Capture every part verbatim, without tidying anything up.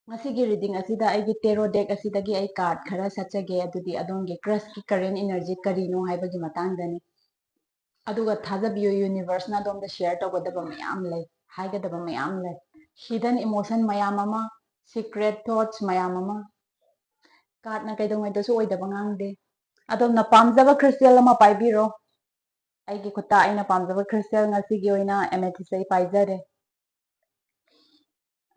ꯉꯁꯤꯒꯤ reading ꯑꯁꯤꯗ ꯑꯩꯒꯤ tarot deck ꯑꯁꯤꯗꯒꯤ ꯑꯩ card ꯈꯔ ꯁꯠꯆꯒꯦ꯫ ꯑꯗꯨꯗꯤ ꯑꯗꯣꯝꯒꯤ crushꯀꯤ current energy ꯀꯔꯤꯅꯣ ꯍꯥꯏꯕꯒꯤ ꯃꯇꯥꯡꯗꯅꯤ꯫ ꯑꯗꯨꯒ ꯊꯥꯖꯕꯤꯌꯨ, universeꯅ ꯑꯗꯣꯝꯗ share ꯇꯧꯒꯗꯕ ꯃꯌꯥꯝ ꯂꯩ, ꯍꯥꯏꯒꯗꯕ ꯃꯌꯥꯝ ꯂꯩ, hidden emotion ꯃꯌꯥꯝ ꯑꯃ, secret thoughts ꯃꯌꯥꯝ ꯑꯃ꯫ Cardꯅ ꯀꯩꯗꯧꯉꯩꯗꯁꯨ ꯑꯣꯏꯗꯕ ꯉꯥꯡꯗꯦ꯫ ꯑꯗꯣꯝꯅ ꯄꯥꯝꯖꯕ crystal ꯑꯃ ꯄꯥꯏꯕꯤꯔꯣ꯫ ꯑꯩꯒꯤ ꯈꯨꯠꯇ ꯑꯩꯅ ꯄꯥꯝꯖꯕ crystal ꯉꯁꯤꯒꯤ ꯑꯣꯏꯅ amethyst ꯑꯩ ꯄꯥꯏꯖꯔꯦ꯫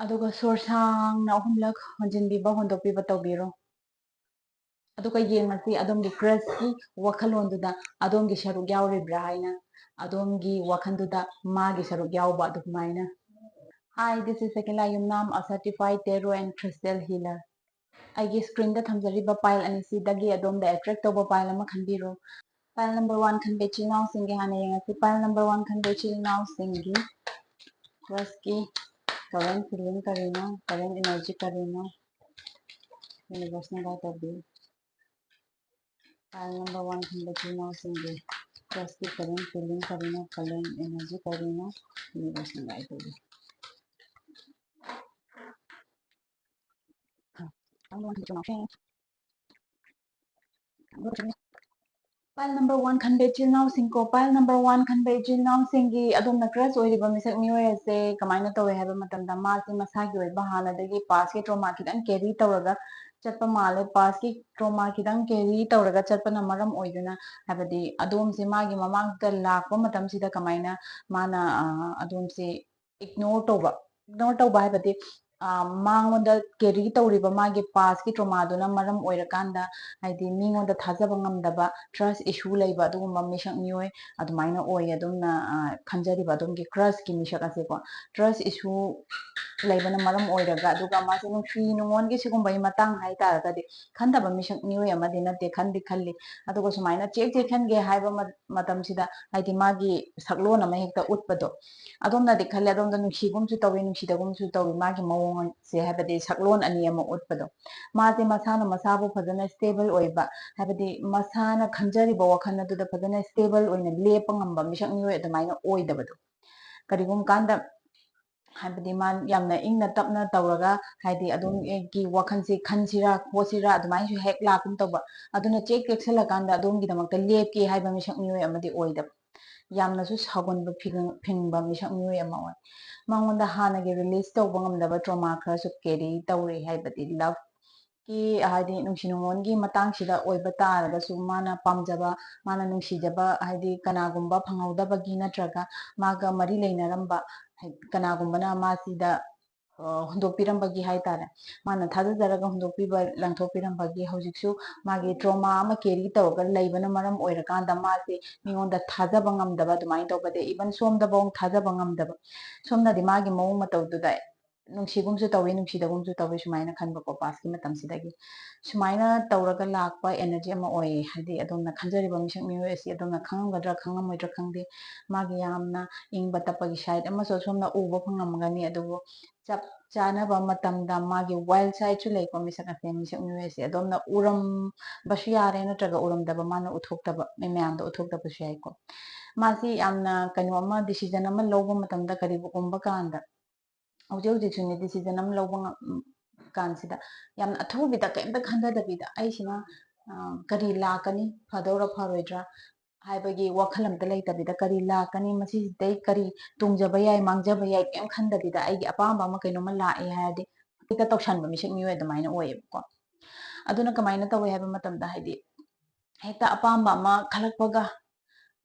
ꯑꯗꯨꯒ ꯁꯣꯔ ꯁꯥꯡꯅ ꯑꯍꯨꯝꯂꯛ ꯍꯣꯟꯖꯤꯟꯕꯤꯕ, ꯍꯣꯟꯗꯣꯛꯄꯤꯕ ꯇꯧꯕꯤꯔꯣ꯫ ꯑꯗꯨꯒ ꯌꯦꯡꯉꯁꯤ ꯑꯗꯣꯝꯒꯤ crushꯀꯤ ꯋꯥꯈꯜꯂꯣꯟꯗꯨꯗ ꯑꯗꯣꯝꯒꯤ ꯁꯔꯨꯛ ꯌꯥꯎꯔꯤꯕ꯭ꯔꯥ ꯍꯥꯏꯅ꯫ ꯑꯗꯣꯝꯒꯤ ꯋꯥꯈꯜꯗꯨꯗ ꯃꯥꯒꯤ ꯁꯔꯨꯛ ꯌꯥꯎꯕ ꯑꯗꯨꯃꯥꯏꯅ꯫ Hi, this is Sakila Yumnam, a certified tarot and crystal healer. ꯑꯩꯒꯤ screenꯗ ꯊꯝꯖꯔꯤꯕ pile ꯑꯅꯤꯁꯤꯗꯒꯤ ꯑꯗꯣꯝꯗ attract ꯇꯧꯕ pile ꯑꯃ ꯈꯟꯕꯤꯔꯣ꯫ Pile number one ꯈꯟꯕ ꯏꯆꯤꯜ ꯏꯅꯥꯎꯁꯤꯡꯒꯤ ꯍꯥꯟꯅ ꯌꯦꯡꯉꯁꯤ꯫ Pile number one ꯈꯟꯕ ꯏꯆꯤꯜ ꯏꯅꯥꯎꯁꯤꯡꯒꯤ crushꯀꯤ current feeling ꯀꯔꯤꯅꯣ, current energy ꯀꯔꯤꯅꯣ, universeꯅ guide ꯇꯧꯕꯤꯌꯨ꯫ Pile number one ꯈꯟꯕ ꯏꯆꯤꯜ ꯏꯅꯥꯎꯁꯤꯡꯒꯤ crushꯀꯤ current feeling ꯀꯔꯤꯅꯣ, current energy ꯀꯔꯤꯅꯣ, universeꯅ guide ꯇꯧꯕꯤꯌꯨ꯫ Pile number one ꯈꯟꯕ ꯏꯆꯤꯜ ꯏꯅꯥꯎꯁꯤꯡꯀꯣ, pile number one ꯈꯟꯕ ꯏꯆꯤꯜ ꯏꯅꯥꯎꯁꯤꯡꯒꯤ ꯑꯗꯣꯝꯅ crush ꯑꯣꯏꯔꯤꯕ ꯃꯤꯁꯛ ꯃꯤꯑꯣꯏ ꯑꯁꯦ ꯀꯃꯥꯏꯅ ꯇꯧꯋꯦ ꯍꯥꯏꯕ ꯃꯇꯝꯗ, ꯃꯥꯁꯦ ꯃꯁꯥꯒꯤ ꯑꯣꯏꯕ ꯍꯥꯟꯅꯗꯒꯤ pastꯀꯤ trauma ꯈꯤꯇꯪ carry ꯇꯧꯔꯒ ꯆꯠꯄ ꯃꯥꯜꯂꯦ꯫ Pastꯀꯤ trauma ꯈꯤꯇꯪ carry ꯇꯧꯔꯒ ꯆꯠꯄꯅ ꯃꯔꯝ ꯑꯣꯏꯗꯨꯅ, ꯍꯥꯏꯕꯗꯤ ꯑꯗꯣꯝꯁꯦ ꯃꯥꯒꯤ ꯃꯃꯥꯡꯗ ꯂꯥꯛꯄ ꯃꯇꯝꯁꯤꯗ ꯀꯃꯥꯏꯅ ꯃꯥꯅ, ꯑ, ꯑꯗꯣꯝꯁꯦ ignore ꯇꯧꯕ, ignore ꯇꯧꯕ ꯍꯥꯏꯕꯗꯤ, ꯑ, ꯃꯉꯣꯟꯗ carry ꯇꯧꯔꯤꯕ ꯃꯥꯒꯤ pastꯀꯤ traumaꯗꯨꯅ ꯃꯔꯝ ꯑꯣꯏꯔꯀꯥꯟꯗ, ꯍꯥꯏꯗꯤ ꯃꯤꯉꯣꯟꯗ ꯊꯥꯖꯕ ꯉꯝꯗꯕ, trust issue ꯂꯩꯕ ꯑꯗꯨꯒꯨꯝꯕ ꯃꯤꯁꯛ ꯃꯤꯑꯣꯏ ꯑꯗꯨꯃꯥꯏꯅ ꯑꯣꯏ꯫ ꯑꯗꯨꯝꯅ, ꯑ, ꯈꯟꯖꯔꯤꯕ ꯑꯗꯣꯝꯒꯤ crushꯀꯤ ꯃꯤꯁꯛ ꯑꯁꯦꯀꯣ, trust issue ꯂꯩꯕꯅ ꯃꯔꯝ ꯑꯣꯏꯔꯒ, ꯑꯗꯨꯒ ꯃꯥꯁꯦ ꯅꯨꯡꯁꯤ ꯅꯨꯡꯉꯣꯟꯒꯤ ꯁꯤꯒꯨꯝꯕꯒꯤ ꯃꯇꯥꯡ ꯍꯥꯏꯇꯥꯔꯒꯗꯤ ꯈꯟꯗꯕ ꯃꯤꯁꯛ ꯃꯤꯑꯣꯏ ꯑꯃꯗꯤ ꯅꯠꯇꯦ, ꯈꯟꯗꯤ ꯈꯜꯂꯤ꯫ ꯑꯗꯨꯒ ꯁꯨꯃꯥꯏꯅ ꯆꯦꯛ ꯆꯦꯛ ꯈꯟꯒꯦ ꯍꯥꯏꯕ ꯃ-, ꯃꯇꯝꯁꯤꯗ, ꯍꯥꯏꯗꯤ ꯃꯥꯒꯤ ꯁꯛꯂꯣꯟ ꯑꯃ ꯍꯦꯛꯇ ꯎꯠꯄꯗꯣ꯫ ꯑꯗꯣꯝꯅꯗꯤ ꯈꯜꯂꯦ, ꯑꯗꯣꯝꯗ ꯅꯨꯡꯁꯤꯒꯨꯝꯁꯨ ꯇꯧꯏ, ꯅꯨꯡꯁꯤꯗꯒꯨꯝꯁꯨ ꯇꯧꯏ, ꯃꯥꯒꯤ ꯃꯑꯣꯡꯁꯦ, ꯍꯥꯏꯕꯗꯤ ꯁꯛꯂꯣꯟ ꯑꯅꯤ ꯑꯃ ꯎꯠꯄꯗꯣ꯫ ꯃꯥꯁꯦ ꯃꯁꯥꯅ ꯃꯁꯥꯕꯨ ꯐꯖꯅ stable ꯑꯣꯏꯕ, ꯍꯥꯏꯕꯗꯤ ꯃꯁꯥꯅ ꯈꯟꯖꯔꯤꯕ ꯋꯥꯈꯜ ꯑꯗꯨꯗ ꯐꯖꯅ stable ꯑꯣꯏꯅ ꯂꯦꯞꯄ ꯉꯝꯕ ꯃꯤꯁꯛ ꯃꯤꯑꯣꯏ ꯑꯗꯨꯃꯥꯏꯅ ꯑꯣꯏꯗꯕꯗꯣ꯫ ꯀꯔꯤꯒꯨꯝꯕ ꯀꯥꯟꯗ ꯍꯥꯏꯕꯗꯤ ꯃꯥ ꯌꯥꯝꯅ ꯏꯪꯅ ꯇꯞꯅ ꯇꯧꯔꯒ, ꯍꯥꯏꯗꯤ ꯑꯗꯣꯝꯒꯤ ꯋꯥꯈꯜꯁꯤ ꯈꯟꯁꯤꯔꯥ ꯈꯣꯠꯁꯤꯔꯥ ꯑꯗꯨꯃꯥꯏꯅꯁꯨ ꯍꯦꯛ ꯂꯥꯛꯀꯨꯝ ꯇꯧꯕ꯫ ꯑꯗꯨꯅ ꯆꯦꯛ ꯆꯦꯛꯁꯤꯜꯂꯀꯥꯟꯗ ꯑꯗꯣꯝꯒꯤꯗꯃꯛꯇ ꯂꯦꯞꯀꯦ ꯍꯥꯏꯕ ꯃꯤꯁꯛ ꯃꯤꯑꯣꯏ ꯑꯃꯗꯤ ꯑꯣꯏꯗꯕ꯫ ꯌꯥꯝꯅꯁꯨ ꯁꯥꯎꯒꯟꯕ ꯐꯤꯒ-, ꯐꯤꯡꯕ ꯃꯤꯁꯛ ꯃꯤꯑꯣꯏ ꯑꯃ ꯑꯣꯏ꯫ ꯃꯉꯣꯟꯗ ꯍꯥꯟꯅꯒꯤ release ꯇꯧꯕ ꯉꯝꯗꯕ trauma ꯈꯔꯁꯨ carry ꯇꯧꯔꯤ, ꯍꯥꯏꯕꯗꯤ love ꯀꯤ, ꯍꯥꯏꯗꯤ ꯅꯨꯡꯁꯤ ꯅꯨꯡꯉꯣꯟꯒꯤ ꯃꯇꯥꯡꯁꯤꯗ ꯑꯣꯏꯕ ꯇꯥꯔꯒꯁꯨ, ꯃꯥꯅ ꯄꯥꯝꯖꯕ, ꯃꯥꯅ ꯅꯨꯡꯁꯤꯖꯕ, ꯍꯥꯏꯗꯤ ꯀꯅꯥꯒꯨꯝꯕ ꯐꯪꯍꯧꯗꯕꯒꯤ ꯅꯠꯇ꯭ꯔꯒ ꯃꯥꯒ ꯃꯔꯤ ꯂꯩꯅꯔꯝꯕ, ꯍꯥꯏ-, ꯀꯅꯥꯒꯨꯝꯕꯅ ꯃꯥꯁꯤꯗ, ꯑ, ꯍꯨꯟꯗꯣꯛꯄꯤꯔꯝꯕꯒꯤ ꯍꯥꯏꯇꯥꯔꯦ, ꯃꯥꯅ ꯊꯥꯖꯖꯔꯒ ꯍꯨꯟꯗꯣꯛꯄꯤꯕ, ꯂꯪꯊꯣꯛꯄꯤꯔꯝꯕꯒꯤ ꯍꯧꯖꯤꯛꯁꯨ ꯃꯥꯒꯤ trauma ꯑꯃ carry ꯇꯧꯔꯒ ꯂꯩꯕꯅ ꯃꯔꯝ ꯑꯣꯏꯔꯀꯥꯟꯗ ꯃꯥꯁꯦ ꯃꯤꯉꯣꯟꯗ ꯊꯥꯖꯕ ꯉꯝꯗꯕ, ꯑꯗꯨꯃꯥꯏꯅ ꯇꯧꯕꯗ even ꯁꯣꯝꯗꯐꯥꯎ ꯊꯥꯖꯕ ꯉꯝꯗꯕ, ꯁꯣꯝꯅꯗꯤ ꯃꯥꯒꯤ ꯃꯑꯣꯡ ꯃꯇꯧꯗꯨꯗ ꯅꯨꯡꯁꯤꯒꯨꯝꯁꯨ ꯇꯧꯏ, ꯅꯨꯡꯁꯤꯗꯒꯨꯝꯁꯨ ꯇꯧꯏ, ꯁꯨꯃꯥꯏꯅ ꯈꯟꯕꯀꯣ꯫ Past ꯀꯤ ꯃꯇꯝꯁꯤꯗꯒꯤ ꯁꯨꯃꯥꯏꯅ ꯇꯧꯔꯒ ꯂꯥꯛꯄ energy ꯑꯃ ꯑꯣꯏꯌꯦ꯫ ꯍꯥꯏꯗꯤ ꯑꯗꯣꯝꯅ ꯈꯟꯖꯔꯤꯕ ꯃꯤꯁꯛ ꯃꯤꯑꯣꯏ ꯑꯁꯤ ꯑꯗꯣꯝꯅ ꯈꯪꯉꯝꯒꯗ꯭ꯔꯥ ꯈꯪꯉꯝꯃꯣꯏꯗ꯭ꯔꯥ ꯈꯪꯗꯦ, ꯃꯥꯒꯤ ꯌꯥꯝꯅ ꯏꯪꯕ ꯇꯞꯄꯒꯤ side ꯑꯃꯁꯨ ꯑꯁꯣꯝꯅ ꯎꯕ ꯐꯪꯉꯝꯒꯅꯤ꯫ ꯑꯗꯨꯕꯨ ꯆꯞ ꯆꯥꯅꯕ ꯃꯇꯝꯗ ꯃꯥꯒꯤ wild side ꯁꯨ ꯂꯩꯀꯣ꯫ ꯃꯤꯁꯛ ꯑꯁꯦ, ꯃꯤꯁꯛ ꯃꯤꯑꯣꯏ ꯑꯁꯦ ꯑꯗꯣꯝꯅ ꯎꯔꯝꯕꯁꯨ ꯌꯥꯔꯦ, ꯅꯠꯇ꯭ꯔꯒ ꯎꯔꯝꯗꯕ, ꯃꯥꯅ ꯎꯊꯣꯛꯇꯕ, ꯃꯤ ꯃꯌꯥꯝꯗ ꯎꯊꯣꯛꯇꯕꯁꯨ ꯌꯥꯏꯀꯣ꯫ ꯃꯥꯁꯤ ꯌꯥꯝꯅ ꯀꯩꯅꯣ ꯑꯃ, decision ꯑꯃ ꯂꯧꯕ ꯃꯇꯝꯗ, ꯀꯔꯤꯒꯨꯝꯕ ꯀꯥꯟꯗ ꯍꯧꯖꯤꯛ ꯍꯧꯖꯤꯛꯁꯨꯅꯦ decision ꯑꯃ ꯂꯧꯕ ꯉꯝ-, ꯀꯥꯟꯁꯤꯗ ꯌꯥꯝꯅ ꯑꯊꯨꯕꯤꯗ ꯀꯩꯝꯇ ꯈꯟꯊꯗꯕꯤꯗ, ꯑꯩꯁꯤꯅ, ꯑ, ꯀꯔꯤ ꯂꯥꯛꯀꯅꯤ, ꯐꯗꯧꯔꯥ ꯐꯔꯣꯏꯗ꯭ꯔꯥ ꯍꯥꯏꯕꯒꯤ ꯋꯥꯈꯜ ꯑꯝꯇ ꯂꯩꯇꯕꯤꯗ, ꯀꯔꯤ ꯂꯥꯛꯀꯅꯤ, ꯃꯁꯤꯁꯤꯗꯩ ꯀꯔꯤ ꯇꯣꯡꯖꯕ ꯌꯥꯏ, ꯃꯥꯡꯖꯕ ꯌꯥꯏ, ꯀꯩꯝ ꯈꯟꯗꯕꯤꯗ ꯑꯩꯒꯤ ꯑꯄꯥꯝꯕ ꯑꯃ ꯀꯩꯅꯣꯝꯃ ꯂꯥꯛꯑꯦ ꯍꯥꯏꯔꯗꯤ ꯍꯦꯛꯇ ꯇꯧꯁꯟꯕ ꯃꯤꯁꯛ ꯃꯤꯑꯣꯏ ꯑꯗꯨꯃꯥꯏꯅ ꯑꯣꯏꯌꯦꯕꯀꯣ꯫ ꯑꯗꯨꯅ ꯀꯃꯥꯏꯅ ꯇꯧꯋꯦ ꯍꯥꯏꯕ ꯃꯇꯝꯗ, ꯍꯥꯏꯗꯤ ꯍꯦꯛꯇ ꯑꯄꯥꯝꯕ ꯑꯃ ꯈꯜꯂꯛꯄꯒ,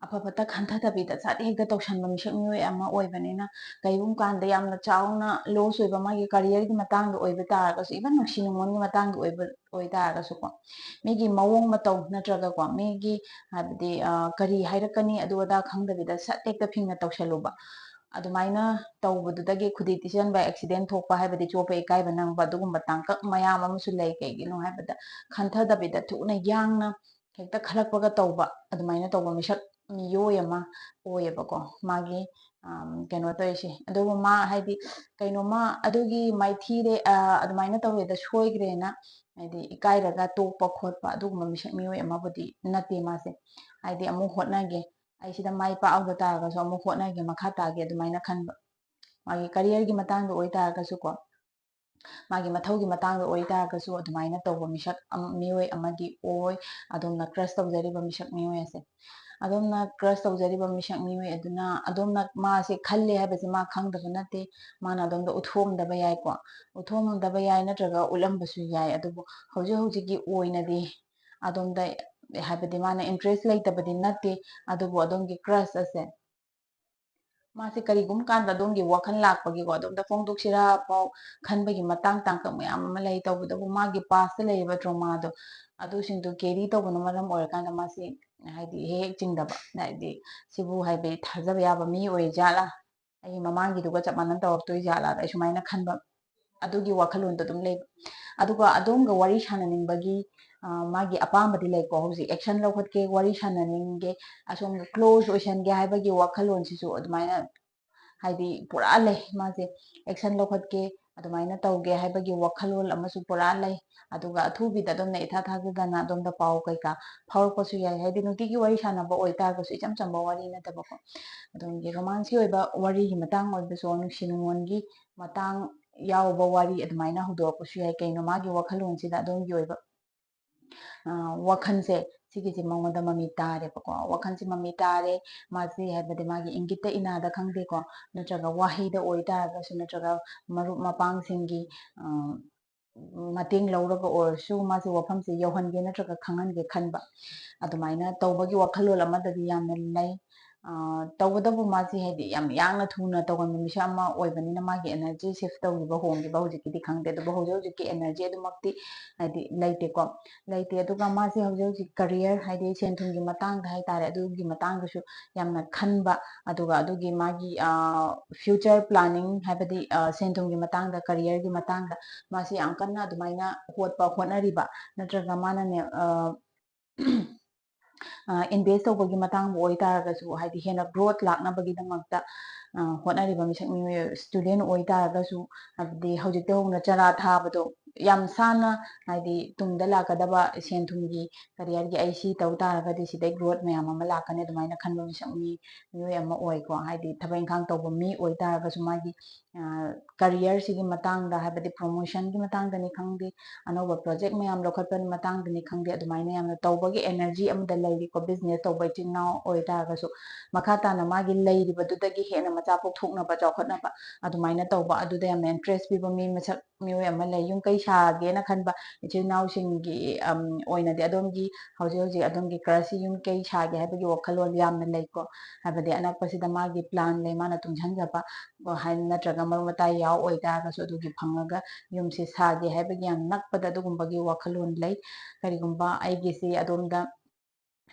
ꯑꯐ ꯐꯠꯇ ꯈꯟꯊꯗꯕꯤꯗ ꯁꯠ ꯍꯦꯛꯇ ꯇꯧꯁꯟꯕ ꯃꯤꯁꯛ ꯃꯤꯑꯣꯏ ꯑꯃ ꯑꯣꯏꯕꯅꯤꯅ, ꯀꯔꯤꯒꯨꯝꯕ ꯀꯥꯟꯗ ꯌꯥꯝꯅ ꯆꯥꯎꯅ loss ꯑꯣꯏꯕ, ꯃꯥꯒꯤ career ꯒꯤ ꯃꯇꯥꯡꯗ ꯑꯣꯏꯕ ꯇꯥꯔꯒꯁꯨ, even ꯅꯨꯡꯁꯤ ꯅꯨꯡꯉꯣꯟꯒꯤ ꯃꯇꯥꯡꯗ ꯑꯣꯏꯕ ꯑꯣꯏ ꯇꯥꯔꯒꯁꯨꯀꯣ, ꯃꯤꯒꯤ ꯃꯑꯣꯡ ꯃꯇꯧ ꯅꯠꯇ꯭ꯔꯒꯀꯣ, ꯃꯤꯒꯤ, ꯍꯥꯏꯕꯗꯤ, ꯑ, ꯀꯔꯤ ꯍꯥꯏꯔꯛꯀꯅꯤ ꯑꯗꯨ ꯑꯗꯥ ꯈꯪꯗꯕꯤꯗ ꯁꯠ ꯍꯦꯛꯇ ꯐꯤꯡꯅ ꯇꯧꯁꯜꯂꯨꯕ, ꯑꯗꯨꯃꯥꯏꯅ ꯇꯧꯕꯗꯨꯗꯒꯤ ꯈꯨꯗꯤ ꯇꯤꯁꯟꯕ, accident ꯊꯣꯛꯄ, ꯍꯥꯏꯕꯗꯤ ꯆꯣꯞꯄ ꯏꯀꯥꯏꯕ ꯅꯪꯕ, ꯑꯗꯨꯒꯨꯝꯕ ꯇꯥꯡꯀꯛ ꯃꯌꯥꯝ ꯑꯃꯁꯨ ꯂꯩ꯫ ꯀꯩꯒꯤꯅꯣ ꯍꯥꯏꯕꯗ, ꯈꯟꯊꯗꯕꯤꯗ ꯊꯨꯅ ꯌꯥꯡꯅ ꯍꯦꯛꯇ ꯈꯜꯂꯛꯄꯒ ꯇꯧꯕ, ꯑꯗꯨꯃꯥꯏꯅ ꯇꯧꯕ ꯃꯤꯁꯛ ꯃꯤꯑꯣꯏ ꯑꯃ ꯑꯣꯏꯌꯦꯕꯀꯣ꯫ ꯃꯥꯒꯤ, ꯑꯝ, ꯀꯩꯅꯣ ꯇꯧꯔꯤꯁꯦ꯫ ꯑꯗꯨꯕꯨ ꯃꯥ, ꯍꯥꯏꯗꯤ, ꯀꯩꯅꯣꯝꯃ ꯑꯗꯨꯒꯤ ꯃꯥꯏꯊꯤꯔꯦ, ꯑ, ꯑꯗꯨꯃꯥꯏꯅ ꯇꯧꯋꯦꯗ, ꯁꯣꯏꯈ꯭ꯔꯦꯅ, ꯍꯥꯏꯗꯤ, ꯏꯀꯥꯏꯔꯒ ꯇꯣꯛꯄ ꯈꯣꯠꯄ ꯑꯗꯨꯒꯨꯝꯕ ꯃꯤꯁꯛ ꯃꯤꯑꯣꯏ ꯑꯃꯕꯨꯗꯤ ꯅꯠꯇꯦ ꯃꯥꯁꯦ꯫ ꯍꯥꯏꯗꯤ, ꯑꯃꯨꯛ ꯍꯣꯠꯅꯒꯦ, ꯑꯩ ꯁꯤꯗ ꯃꯥꯏ ꯄꯥꯛꯍꯧꯗ ꯇꯥꯔꯒꯁꯨ ꯑꯃꯨꯛ ꯍꯣꯠꯅꯒꯦ, ꯃꯈꯥ ꯇꯥꯒꯦ, ꯑꯗꯨꯃꯥꯏꯅ ꯈꯟꯕ꯫ ꯃꯥꯒꯤ careerꯒꯤ ꯃꯇꯥꯡꯗ ꯑꯣꯏꯇꯥꯔꯒꯁꯨꯀꯣ, ꯃꯥꯒꯤ ꯃꯊꯧꯒꯤ ꯃꯇꯥꯡꯗ ꯑꯣꯏꯇꯥꯔꯒꯁꯨ ꯑꯗꯨꯃꯥꯏꯅ ꯇꯧꯕ ꯃꯤꯁꯛ ꯑꯃ, ꯃꯤꯑꯣꯏ ꯑꯃꯗꯤ ꯑꯣꯏ꯫ ꯑꯗꯣꯝꯅ crush ꯇꯧꯖꯔꯤꯕ ꯃꯤꯁꯛ ꯃꯤꯑꯣꯏ ꯑꯁꯦ꯫ ꯑꯗꯣꯝꯅ crush ꯇꯧꯖꯔꯤꯕ ꯃꯤꯁꯛ ꯃꯤꯑꯣꯏ ꯑꯗꯨꯅ ꯑꯗꯣꯝꯅ ꯃꯥꯁꯦ ꯈꯜꯂꯦ ꯍꯥꯏꯕꯁꯦ ꯃꯥ ꯈꯪꯗꯕ ꯅꯠꯇꯦ꯫ ꯃꯥꯅ ꯑꯗꯣꯝꯗ ꯎꯠꯊꯣꯛꯑꯝꯗꯕ ꯌꯥꯏꯀꯣ꯫ ꯎꯠꯊꯣꯛꯑꯝꯗꯕ ꯌꯥꯏ, ꯅꯠꯇ꯭ꯔꯒ ꯎꯠꯂꯝꯕꯁꯨ ꯌꯥꯏ꯫ ꯑꯗꯨꯕꯨ ꯍꯧꯖꯤꯛ ꯍꯧꯖꯤꯛꯀꯤ ꯑꯣꯏꯅꯗꯤ ꯑꯗꯣꯝꯗ, ꯍꯥꯏꯕꯗꯤ ꯃꯥꯅ interest ꯂꯩꯇꯕꯗꯤ ꯅꯠꯇꯦ, ꯑꯗꯨꯕꯨ ꯑꯗꯣꯝꯒꯤ crush ꯑꯁꯦ ꯃꯥꯁꯦ ꯀꯔꯤꯒꯨꯝꯕ ꯀꯥꯟꯗ ꯑꯗꯣꯝꯒꯤ ꯋꯥꯈꯜ ꯂꯥꯛꯄꯒꯤꯀꯣ, ꯑꯗꯣꯝꯗ ꯐꯣꯡꯗꯣꯛꯁꯤꯔꯥ ꯐꯥꯎ ꯈꯟꯕꯒꯤ ꯃꯇꯥꯡ ꯇꯥꯡꯀꯛ ꯃꯌꯥꯝ ꯑꯃ ꯂꯩ꯫ ꯇꯧꯕꯇꯕꯨ ꯃꯥꯒꯤ pastꯇ ꯂꯩꯔꯤꯕ traumaꯗꯣ, ꯑꯗꯨꯁꯤꯡꯗꯣ carry ꯇꯧꯕꯅ ꯃꯔꯝ ꯑꯣꯏꯔꯀꯥꯟꯗ ꯃꯥꯁꯤ ꯍꯥꯏꯗꯤ ꯍꯦꯛ ꯍꯦꯛ ꯆꯤꯡꯗꯕ, ꯍꯥꯏꯗꯤ ꯁꯤꯕꯨ ꯍꯥꯏꯗꯤ ꯊꯥꯖꯕ ꯌꯥꯕ ꯃꯤ ꯑꯣꯏ ꯖꯥꯠꯂꯥ, ꯑꯩꯒꯤ ꯃꯃꯥꯡꯒꯤꯗꯨꯒ ꯆꯞ ꯃꯥꯟꯅ ꯇꯧꯔꯛꯇꯣꯏ ꯖꯥꯠꯂꯥ, ꯑꯩ ꯁꯨꯃꯥꯏꯅ ꯈꯟꯕ, ꯑꯗꯨꯒꯤ ꯋꯥꯈꯜꯂꯣꯟꯗꯣ ꯑꯗꯨꯝ ꯂꯩꯕ꯫ ꯑꯗꯨꯒ ꯑꯗꯣꯝꯒ ꯋꯥꯔꯤ ꯁꯥꯟꯅꯅꯤꯡꯕꯒꯤ, ꯑ, ꯃꯥꯒꯤ ꯑꯄꯥꯝꯕꯗꯤ ꯂꯩꯀꯣ꯫ ꯍꯧꯖꯤꯛ action ꯂꯧꯈꯠꯀꯦ, ꯋꯥꯔꯤ ꯁꯥꯟꯅꯅꯤꯡꯒꯦ, ꯑꯁꯣꯝꯒ close ꯑꯣꯏꯁꯟꯒꯦ ꯍꯥꯏꯕꯒꯤ ꯋꯥꯈꯜꯂꯣꯟꯁꯤꯁꯨ ꯑꯗꯨꯃꯥꯏꯅ ꯍꯥꯏꯗꯤ ꯄꯨꯔꯥ ꯂꯩ꯫ ꯃꯥꯁꯦ action ꯂꯧꯈꯠꯀꯦ, ꯑꯗꯨꯃꯥꯏꯅ ꯇꯧꯒꯦ ꯍꯥꯏꯕꯒꯤ ꯋꯥꯈꯜꯂꯣꯟ ꯑꯃꯁꯨ ꯄꯨꯔꯥ ꯂꯩ꯫ ꯑꯗꯨꯒ ꯑꯊꯨꯕꯤꯗ ꯑꯗꯣꯝꯅ ꯏꯊꯥ ꯊꯥꯖꯗꯅ ꯑꯗꯣꯝꯗ ꯄꯥꯎ ꯀꯩꯀꯥ ꯐꯥꯎꯔꯛꯄꯁꯨ ꯌꯥꯏ꯫ ꯍꯥꯏꯗꯤ ꯅꯨꯡꯇꯤꯒꯤ ꯋꯥꯔꯤ ꯁꯥꯟꯅꯕ ꯑꯣꯏꯇꯥꯔꯒꯁꯨ, ꯏꯆꯝ ꯆꯝꯕ ꯋꯥꯔꯤ ꯅꯠꯇꯕꯀꯣ, ꯑꯗꯣꯝꯒꯤ romanceꯀꯤ ꯑꯣꯏꯕ ꯋꯥꯔꯤꯒꯤ ꯃꯇꯥꯡ ꯑꯣꯏꯕꯁꯨ, ꯅꯨꯡꯁꯤ ꯅꯨꯡꯉꯣꯟꯒꯤ ꯃꯇꯥꯡ ꯌꯥꯎꯕ ꯋꯥꯔꯤ ꯑꯗꯨꯃꯥꯏꯅ ꯍꯧꯗꯣꯔꯛꯄꯁꯨ ꯌꯥꯏ꯫ ꯀꯩꯅꯣ ꯃꯥꯒꯤ ꯋꯥꯈꯜꯂꯣꯟꯁꯤꯗ ꯑꯗꯣꯝꯒꯤ ꯑꯣꯏꯕ, ꯑ, ꯋꯥꯈꯜꯁꯦ ꯁꯤꯒꯤꯁꯦ ꯃꯉꯣꯟꯗ ꯃꯃꯤ ꯇꯥꯔꯦꯕꯀꯣ꯫ ꯋꯥꯈꯜꯁꯦ ꯃꯃꯤ ꯇꯥꯔꯦ꯫ ꯃꯥꯁꯦ ꯍꯥꯏꯕꯗꯤ ꯃꯥꯒꯤ ꯏꯪꯒꯤꯠꯇ ꯏꯅꯥꯗ ꯈꯪꯗꯦꯀꯣ, ꯅꯠꯇ꯭ꯔꯒ ꯋꯥꯍꯩꯗ ꯑꯣꯏꯇꯥꯔꯒꯁꯨ, ꯅꯠꯇ꯭ꯔꯒ ꯃꯔꯨꯞ ꯃꯄꯥꯡꯁꯤꯡꯒꯤ, ꯑ, ꯃꯇꯦꯡ ꯂꯧꯔꯒ ꯑꯣꯏꯔꯁꯨ ꯃꯥꯁꯦ ꯋꯥꯐꯝꯁꯦ ꯌꯧꯍꯟꯒꯦ ꯅꯠꯇ꯭ꯔꯒ ꯈꯪꯍꯟꯒꯦ ꯈꯟꯕ, ꯑꯗꯨꯃꯥꯏꯅ ꯇꯧꯕꯒꯤ ꯋꯥꯈꯜꯂꯣꯟ ꯑꯃꯗꯗꯤ ꯌꯥꯝꯅ ꯂꯩ꯫ ꯑ, ꯇꯧꯕꯇꯕꯨ ꯃꯥꯁꯤ ꯍꯥꯏꯗꯤ ꯌꯥꯝ ꯌꯥꯡꯅ ꯊꯨꯅ ꯇꯧꯒꯟꯕ ꯃꯤꯁꯛ ꯑꯃ ꯑꯣꯏꯕꯅꯤꯅ ꯃꯥꯒꯤ energy shift ꯇꯧꯈꯤꯕ, ꯍꯣꯡꯈꯤꯕ ꯍꯧꯖꯤꯛꯀꯤꯗꯤ ꯈꯪꯗꯦ, ꯑꯗꯨꯕꯨ ꯍꯧꯖꯤꯛ ꯍꯧꯖꯤꯛꯀꯤ energy ꯑꯗꯨꯃꯛꯇꯤ ꯍꯥꯏꯗꯤ ꯂꯩꯇꯦꯀꯣ, ꯂꯩꯇꯦ꯫ ꯑꯗꯨꯒ ꯃꯥꯁꯦ ꯍꯧꯖꯤꯛ ꯍꯧꯖꯤꯛ career ꯍꯥꯏꯗꯤ ꯁꯦꯟ ꯊꯨꯝꯒꯤ ꯃꯇꯥꯡꯗ ꯍꯥꯏꯇꯥꯔꯦ, ꯑꯗꯨꯒꯤ ꯃꯇꯥꯡꯗꯁꯨ ꯌꯥꯝꯅ ꯈꯟꯕ, ꯑꯗꯨꯒ ꯑꯗꯨꯒꯤ ꯃꯥꯒꯤ, ꯑ, future planning ꯍꯥꯏꯕꯗꯤ, ꯑ, ꯁꯦꯟ ꯊꯨꯝꯒꯤ ꯃꯇꯥꯡꯗ, careerꯒꯤ ꯃꯇꯥꯡꯗ ꯃꯥꯁꯦ ꯌꯥꯝ ꯀꯟꯅ ꯑꯗꯨꯃꯥꯏꯅ ꯍꯣꯠꯄ, ꯍꯣꯠꯅꯔꯤꯕ, ꯅꯠꯇ꯭ꯔꯒ ꯃꯥꯅꯅꯦ, ꯑ, ꯑ, invest ꯇꯧꯕꯒꯤ ꯃꯇꯥꯡꯕꯨ ꯑꯣꯏꯇꯥꯔꯒꯁꯨ, ꯍꯥꯏꯗꯤ ꯍꯦꯟꯅ growth ꯂꯥꯛꯅꯕꯒꯤꯗꯃꯛꯇ, ꯑ, ꯍꯣꯠꯅꯔꯤꯕ ꯃꯤꯁꯛ ꯃꯤꯑꯣꯏ, student ꯑꯣꯏꯇꯥꯔꯒꯁꯨ, ꯍꯥꯏꯕꯗꯤ ꯍꯧꯖꯤꯛꯇꯩ ꯍꯧꯅ ꯆꯔꯥ ꯊꯥꯕꯗꯣ, ꯌꯥꯝ ꯁꯥꯟꯅ, ꯍꯥꯏꯗꯤ ꯇꯨꯡꯗ ꯂꯥꯛꯀꯗꯕ ꯁꯦꯟ ꯊꯨꯝꯒꯤ, careerꯒꯤ, ꯑꯩ ꯁꯤ ꯇꯧ ꯇꯥꯔꯒꯗꯤ ꯁꯤꯗꯩ growth ꯃꯌꯥꯝ ꯑꯃ ꯂꯥꯛꯀꯅꯤ, ꯑꯗꯨꯃꯥꯏꯅ ꯈꯟꯕ ꯃꯤꯁꯛ, ꯃꯤ, ꯃꯤꯑꯣꯏ ꯑꯃ ꯑꯣꯏꯀꯣ꯫ ꯍꯥꯏꯗꯤ ꯊꯕꯛ ꯏꯪꯈꯥꯡ ꯇꯧꯕ ꯃꯤ ꯑꯣꯏꯇꯥꯔꯒꯁꯨ ꯃꯥꯒꯤ, ꯑ, careerꯁꯤꯒꯤ ꯃꯇꯥꯡꯗ, ꯍꯥꯏꯕꯗꯤ promotionꯒꯤ ꯃꯇꯥꯡꯗꯅꯤ ꯈꯪꯗꯦ, ꯑꯅꯧꯕ project ꯃꯌꯥꯝ ꯂꯧꯈꯠꯄꯒꯤ ꯃꯇꯥꯡꯗꯅꯤ ꯈꯪꯗꯦ, ꯑꯗꯨꯃꯥꯏꯅ ꯌꯥꯝꯅ ꯇꯧꯕꯒꯤ energy ꯑꯃꯗ ꯂꯩꯔꯤꯀꯣ꯫ Business ꯇꯧꯕ ꯏꯆꯤꯜ ꯏꯅꯥꯎ ꯑꯣꯏꯇꯥꯔꯒꯁꯨ ꯃꯈꯥ ꯇꯥꯅ ꯃꯥꯒꯤ ꯂꯩꯔꯤꯕꯗꯨꯗꯒꯤ ꯍꯦꯟꯅ ꯃꯆꯥ ꯄꯣꯛꯊꯣꯛꯅꯕ, ꯆꯥꯎꯈꯠꯅꯕ, ꯑꯗꯨꯃꯥꯏꯅ ꯇꯧꯕ, ꯑꯗꯨꯗ ꯌꯥꯝꯅ interest ꯄꯤꯕ ꯃꯤ ꯃꯁꯛ, ꯃꯤꯑꯣꯏ ꯑꯃ ꯂꯩ꯫ ꯌꯨꯝ ꯀꯩ ꯁꯥꯒꯦꯅ ꯈꯟꯕ ꯏꯆꯤꯜ ꯏꯅꯥꯎꯁꯤꯡꯒꯤ, ꯑꯝ, ꯑꯣꯏꯅꯗꯤ ꯑꯗꯣꯝꯒꯤ ꯍꯧꯖꯤꯛ ꯍꯧꯖꯤꯛ ꯑꯗꯣꯝꯒꯤ crushꯁꯤ ꯌꯨꯝ ꯀꯩ ꯁꯥꯒꯦ ꯍꯥꯏꯕꯒꯤ ꯋꯥꯈꯜꯂꯣꯟ ꯌꯥꯝꯅ ꯂꯩꯀꯣ꯫ ꯍꯥꯏꯕꯗꯤ ꯑꯅꯛꯄꯁꯤꯗ ꯃꯥꯒꯤ plan ꯂꯩ, ꯃꯥꯅ ꯇꯨꯡꯁꯤꯟꯖꯕ, ꯍꯥꯏ-, ꯅꯠꯇ꯭ꯔꯒ ꯃꯔꯨꯞ ꯃꯇꯥꯏ ꯌꯥꯎ ꯑꯣꯏꯇꯥꯔꯒꯁꯨ ꯑꯗꯨꯒꯤ ꯐꯪꯉꯒ ꯌꯨꯝꯁꯤ ꯁꯥꯒꯦ ꯍꯥꯏꯕꯒꯤ ꯌꯥꯝ ꯅꯛꯄꯗ ꯑꯗꯨꯒꯨꯝꯕꯒꯤ ꯋꯥꯈꯜꯂꯣꯟ ꯂꯩ꯫ ꯀꯔꯤꯒꯨꯝꯕ ꯑꯩꯒꯤꯁꯤ ꯑꯗꯣꯝꯗ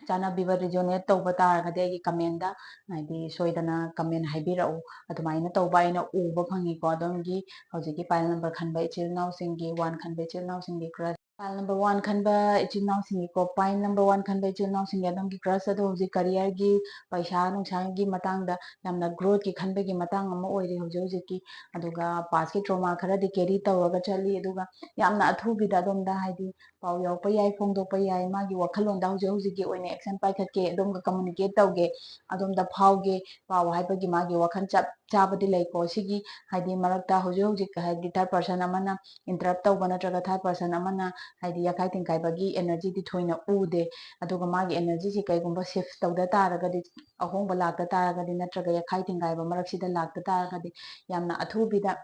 ꯆꯥꯟꯅꯕꯤꯕ, resonate ꯇꯧꯕ ꯇꯥꯔꯒꯗꯤ ꯑꯩꯒꯤ commentꯇ, ꯍꯥꯏꯗꯤ ꯁꯣꯏꯗꯅ comment ꯍꯥꯏꯕꯤꯔꯛꯎ꯫ ꯑꯗꯨꯃꯥꯏꯅ ꯇꯧꯕ ꯑꯩꯅ ꯎꯕ ꯐꯪꯉꯤꯀꯣ꯫ ꯑꯗꯣꯝꯒꯤ ꯍꯧꯖꯤꯛꯀꯤ pile number ꯈꯟꯕ ꯏꯆꯤꯜ ꯏꯅꯥꯎꯁꯤꯡꯒꯤ, one ꯈꯟꯕ ꯏꯆꯤꯜ ꯏꯅꯥꯎꯁꯤꯡꯒꯤ crush, pile number one ꯈꯟꯕ ꯏꯆꯤꯜ ꯏꯅꯥꯎꯁꯤꯡꯒꯤꯀꯣ, pile number one ꯈꯟꯕ ꯏꯆꯤꯜ ꯏꯅꯥꯎꯁꯤꯡꯒꯤ ꯑꯗꯣꯝꯒꯤ crush ꯑꯗꯣ ꯍꯧꯖꯤꯛ careerꯒꯤ, ꯄꯩꯁꯥ ꯅꯨꯡꯁꯥꯒꯤ ꯃꯇꯥꯡꯗ ꯌꯥꯝꯅ growthꯀꯤ ꯈꯟꯕꯒꯤ ꯃꯇꯥꯡ ꯑꯃ ꯑꯣꯏꯔꯤ ꯍꯧꯖꯤꯛ ꯍꯧꯖꯤꯛꯀꯤ꯫ ꯑꯗꯨꯒ pastꯀꯤ trauma ꯈꯔꯗꯤ carry ꯇꯧꯔꯒ ꯆꯠꯂꯤ꯫ ꯑꯗꯨꯒ ꯌꯥꯝꯅ ꯑꯊꯨꯕꯤꯗ ꯑꯗꯣꯝꯗ ꯍꯥꯏꯗꯤ ꯄꯥꯎ ꯌꯧꯔꯛꯄ ꯌꯥꯏ, ꯐꯣꯡꯗꯣꯛꯄ ꯌꯥꯏ꯫ ꯃꯥꯒꯤ ꯋꯥꯈꯜꯂꯣꯟꯗ ꯍꯧꯖꯤꯛ ꯍꯧꯖꯤꯛꯀꯤ ꯑꯣꯏꯅ action ꯄꯥꯏꯈꯠꯀꯦ, ꯑꯗꯣꯝꯒ communicate ꯇꯧꯒꯦ, ꯑꯗꯣꯝꯗ ꯐꯥꯎꯒꯦ, ꯄꯥꯎ ꯍꯥꯏꯕꯒꯤ ꯃꯥꯒꯤ ꯋꯥꯈꯜ ꯆꯞ ꯆꯥꯕꯗꯤ ꯂꯩꯀꯣ꯫ ꯁꯤꯒꯤ ꯍꯥꯏꯗꯤ ꯃꯔꯛꯇ ꯍꯧꯖꯤꯛ ꯍꯧꯖꯤꯛ ꯍꯥꯏꯗꯤ third person ꯑꯃꯅ interrupt ꯇꯧꯕ ꯅꯠꯇ꯭ꯔꯒ third person ꯑꯃꯅ ꯍꯥꯏꯗꯤ ꯌꯥꯈꯥꯏ ꯊꯤꯡꯒꯥꯏꯕꯒꯤ energyꯗꯤ ꯊꯣꯏꯅ ꯎꯗꯦ꯫ ꯑꯗꯨꯒ ꯃꯥꯒꯤ energyꯁꯤ ꯀꯩꯒꯨꯝꯕ shift ꯇꯧꯗ ꯇꯥꯔꯒꯗꯤ, ꯑꯍꯣꯡꯕ ꯂꯥꯛꯇ ꯇꯥꯔꯒꯗꯤ, ꯅꯠꯇ꯭ꯔꯒ ꯌꯥꯈꯥꯏ ꯊꯤꯡꯒꯥꯏꯕ ꯃꯔꯛꯁꯤꯗ ꯂꯥꯛꯇ ꯇꯥꯔꯒꯗꯤ, ꯌꯥꯝꯅ ꯑꯊꯨꯕꯤꯗ,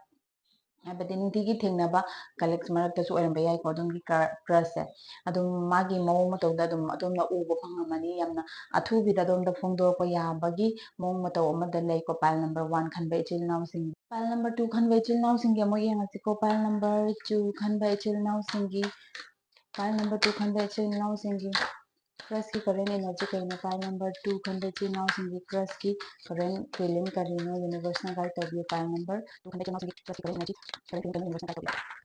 ꯍꯥꯏꯕꯗꯤ ꯅꯨꯡꯇꯤꯒꯤ ꯊꯦꯡꯅꯕ colleagues ꯃꯔꯛꯇꯁꯨ ꯑꯣꯏꯔꯝꯕ ꯌꯥꯏꯀꯣ, ꯑꯗꯣꯝꯒꯤ cru-, crushꯁꯦ꯫ ꯑꯗꯨꯝ ꯃꯥꯒꯤ ꯃꯑꯣꯡ ꯃꯇꯧꯗ ꯑꯗꯨꯝ ꯑꯗꯣꯝꯅ ꯎꯕ ꯐꯪꯉꯝꯃꯅꯤ꯫ ꯌꯥꯝꯅ ꯑꯊꯨꯕꯤꯗ ꯑꯗꯣꯝꯗ ꯐꯣꯡꯗꯣꯔꯛꯄ ꯌꯥꯕꯒꯤ ꯃꯑꯣꯡ ꯃꯇꯧ ꯑꯃꯗ ꯂꯩꯀꯣ, pile number one ꯈꯟꯕ ꯏꯆꯤꯜ ꯏꯅꯥꯎꯁꯤꯡ꯫ Pile number two ꯈꯟꯕ ꯏꯆꯤꯜ ꯏꯅꯥꯎꯁꯤꯡꯒꯤ ꯑꯃꯨꯛ ꯌꯦꯡꯉꯁꯤꯀꯣ꯫ Pile number two ꯈꯟꯕ ꯏꯆꯤꯜ ꯏꯅꯥꯎꯁꯤꯡꯒꯤ, pile number two ꯈꯟꯕ ꯏꯆꯤꯜ ꯏꯅꯥꯎꯁꯤꯡꯒꯤ crushꯀꯤ current energy ꯀꯔꯤꯅꯣ? Pile number two ꯈꯟꯕ ꯏꯆꯤꯜ ꯏꯅꯥꯎꯁꯤꯡꯒꯤ crushꯀꯤ current feeling ꯀꯔꯤꯅꯣ? Universeꯅ guide ꯇꯧꯕꯤꯌꯨ꯫ Pile number two ꯈꯟꯕ ꯏꯆꯤꯜ ꯏꯅꯥꯎꯁꯤꯡꯒꯤ crushꯀꯤ current energy, current feeling ꯀꯔꯤꯅꯣ? Universeꯅ guide ꯇꯧꯕꯤꯌꯨ꯫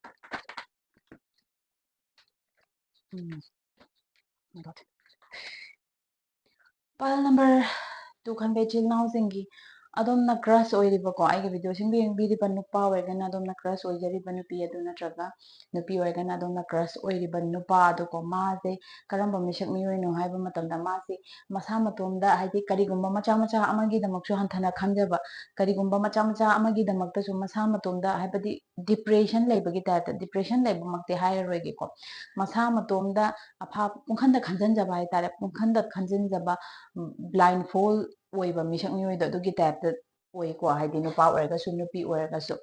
ꯎꯝ꯫ My God. Pile number two ꯈꯟꯕ ꯏꯆꯤꯜ ꯏꯅꯥꯎꯁꯤꯡꯒꯤ ꯑꯗꯣꯝꯅ ꯀ꯭ꯔꯁ ꯑꯣꯏꯔꯤꯕꯀꯣ, ꯑꯩꯒꯤ ꯚꯤꯗꯤꯑꯣꯁꯤꯡꯕꯨ ꯌꯦꯡꯕꯤꯔꯤꯕ ꯅꯨꯄꯥ ꯑꯣꯏꯔꯒꯅ ꯑꯗꯣꯝꯅ ꯀ꯭ꯔꯁ ꯑꯣꯏꯖꯔꯤꯕ ꯅꯨꯄꯤ ꯑꯗꯨ, ꯅꯠꯇ꯭ꯔꯒ ꯅꯨꯄꯤ ꯑꯣꯏꯔꯒꯅ ꯑꯗꯣꯝꯅ ꯀ꯭ꯔꯁ ꯑꯣꯏꯔꯤꯕ ꯅꯨꯄꯥ ꯑꯗꯨꯀꯣ, ꯃꯥꯁꯦ ꯀꯔꯝꯕ ꯃꯤꯁꯛ ꯃꯤꯑꯣꯏꯅꯣ ꯍꯥꯏꯕ ꯃꯇꯝꯗ, ꯃꯥꯁꯦ ꯃꯁꯥ ꯃꯇꯣꯝꯗ, ꯍꯥꯏꯗꯤ ꯀꯔꯤꯒꯨꯝꯕ ꯃꯆꯥ ꯃꯆꯥ ꯑꯃꯒꯤꯗꯃꯛꯁꯨ ꯍꯟꯊꯅ ꯈꯟꯖꯕ, ꯀꯔꯤꯒꯨꯝꯕ ꯃꯆꯥ ꯃꯆꯥ ꯑꯃꯒꯤꯗꯃꯛꯇꯁꯨ ꯃꯁꯥ ꯃꯇꯣꯝꯗ, ꯍꯥꯏꯕꯗꯤ ꯗꯤꯄ꯭ꯔꯦꯁꯟ ꯂꯩꯕꯒꯤ ꯇꯥꯏꯞꯇ, ꯗꯤꯄ꯭ꯔꯦꯁꯟ ꯂꯩꯕꯃꯛꯇꯤ ꯍꯥꯏꯔꯔꯣꯏꯒꯦꯀꯣ, ꯃꯁꯥ ꯃꯇꯣꯝꯗ ꯑꯐꯥ ꯄꯨꯡꯈꯟꯗ ꯈꯟꯖꯟꯖꯕ ꯍꯥꯏꯇꯥꯔꯦ, ꯄꯨꯡꯈꯟꯗ ꯈꯟꯖꯟꯖꯕ, ꯕ꯭ꯂꯥꯏꯟ ꯐꯣꯜ ꯑꯣꯏꯕ ꯃꯤꯁꯛ ꯃꯤꯑꯣꯏꯗꯣ ꯑꯗꯨꯒꯤ ꯇꯥꯏꯞꯇ ꯑꯣꯏꯀꯣ꯫ ꯍꯥꯏꯗꯤ ꯅꯨꯄꯥ ꯑꯣꯏꯔꯒꯁꯨ ꯅꯨꯄꯤ ꯑꯣꯏꯔꯒꯁꯨ,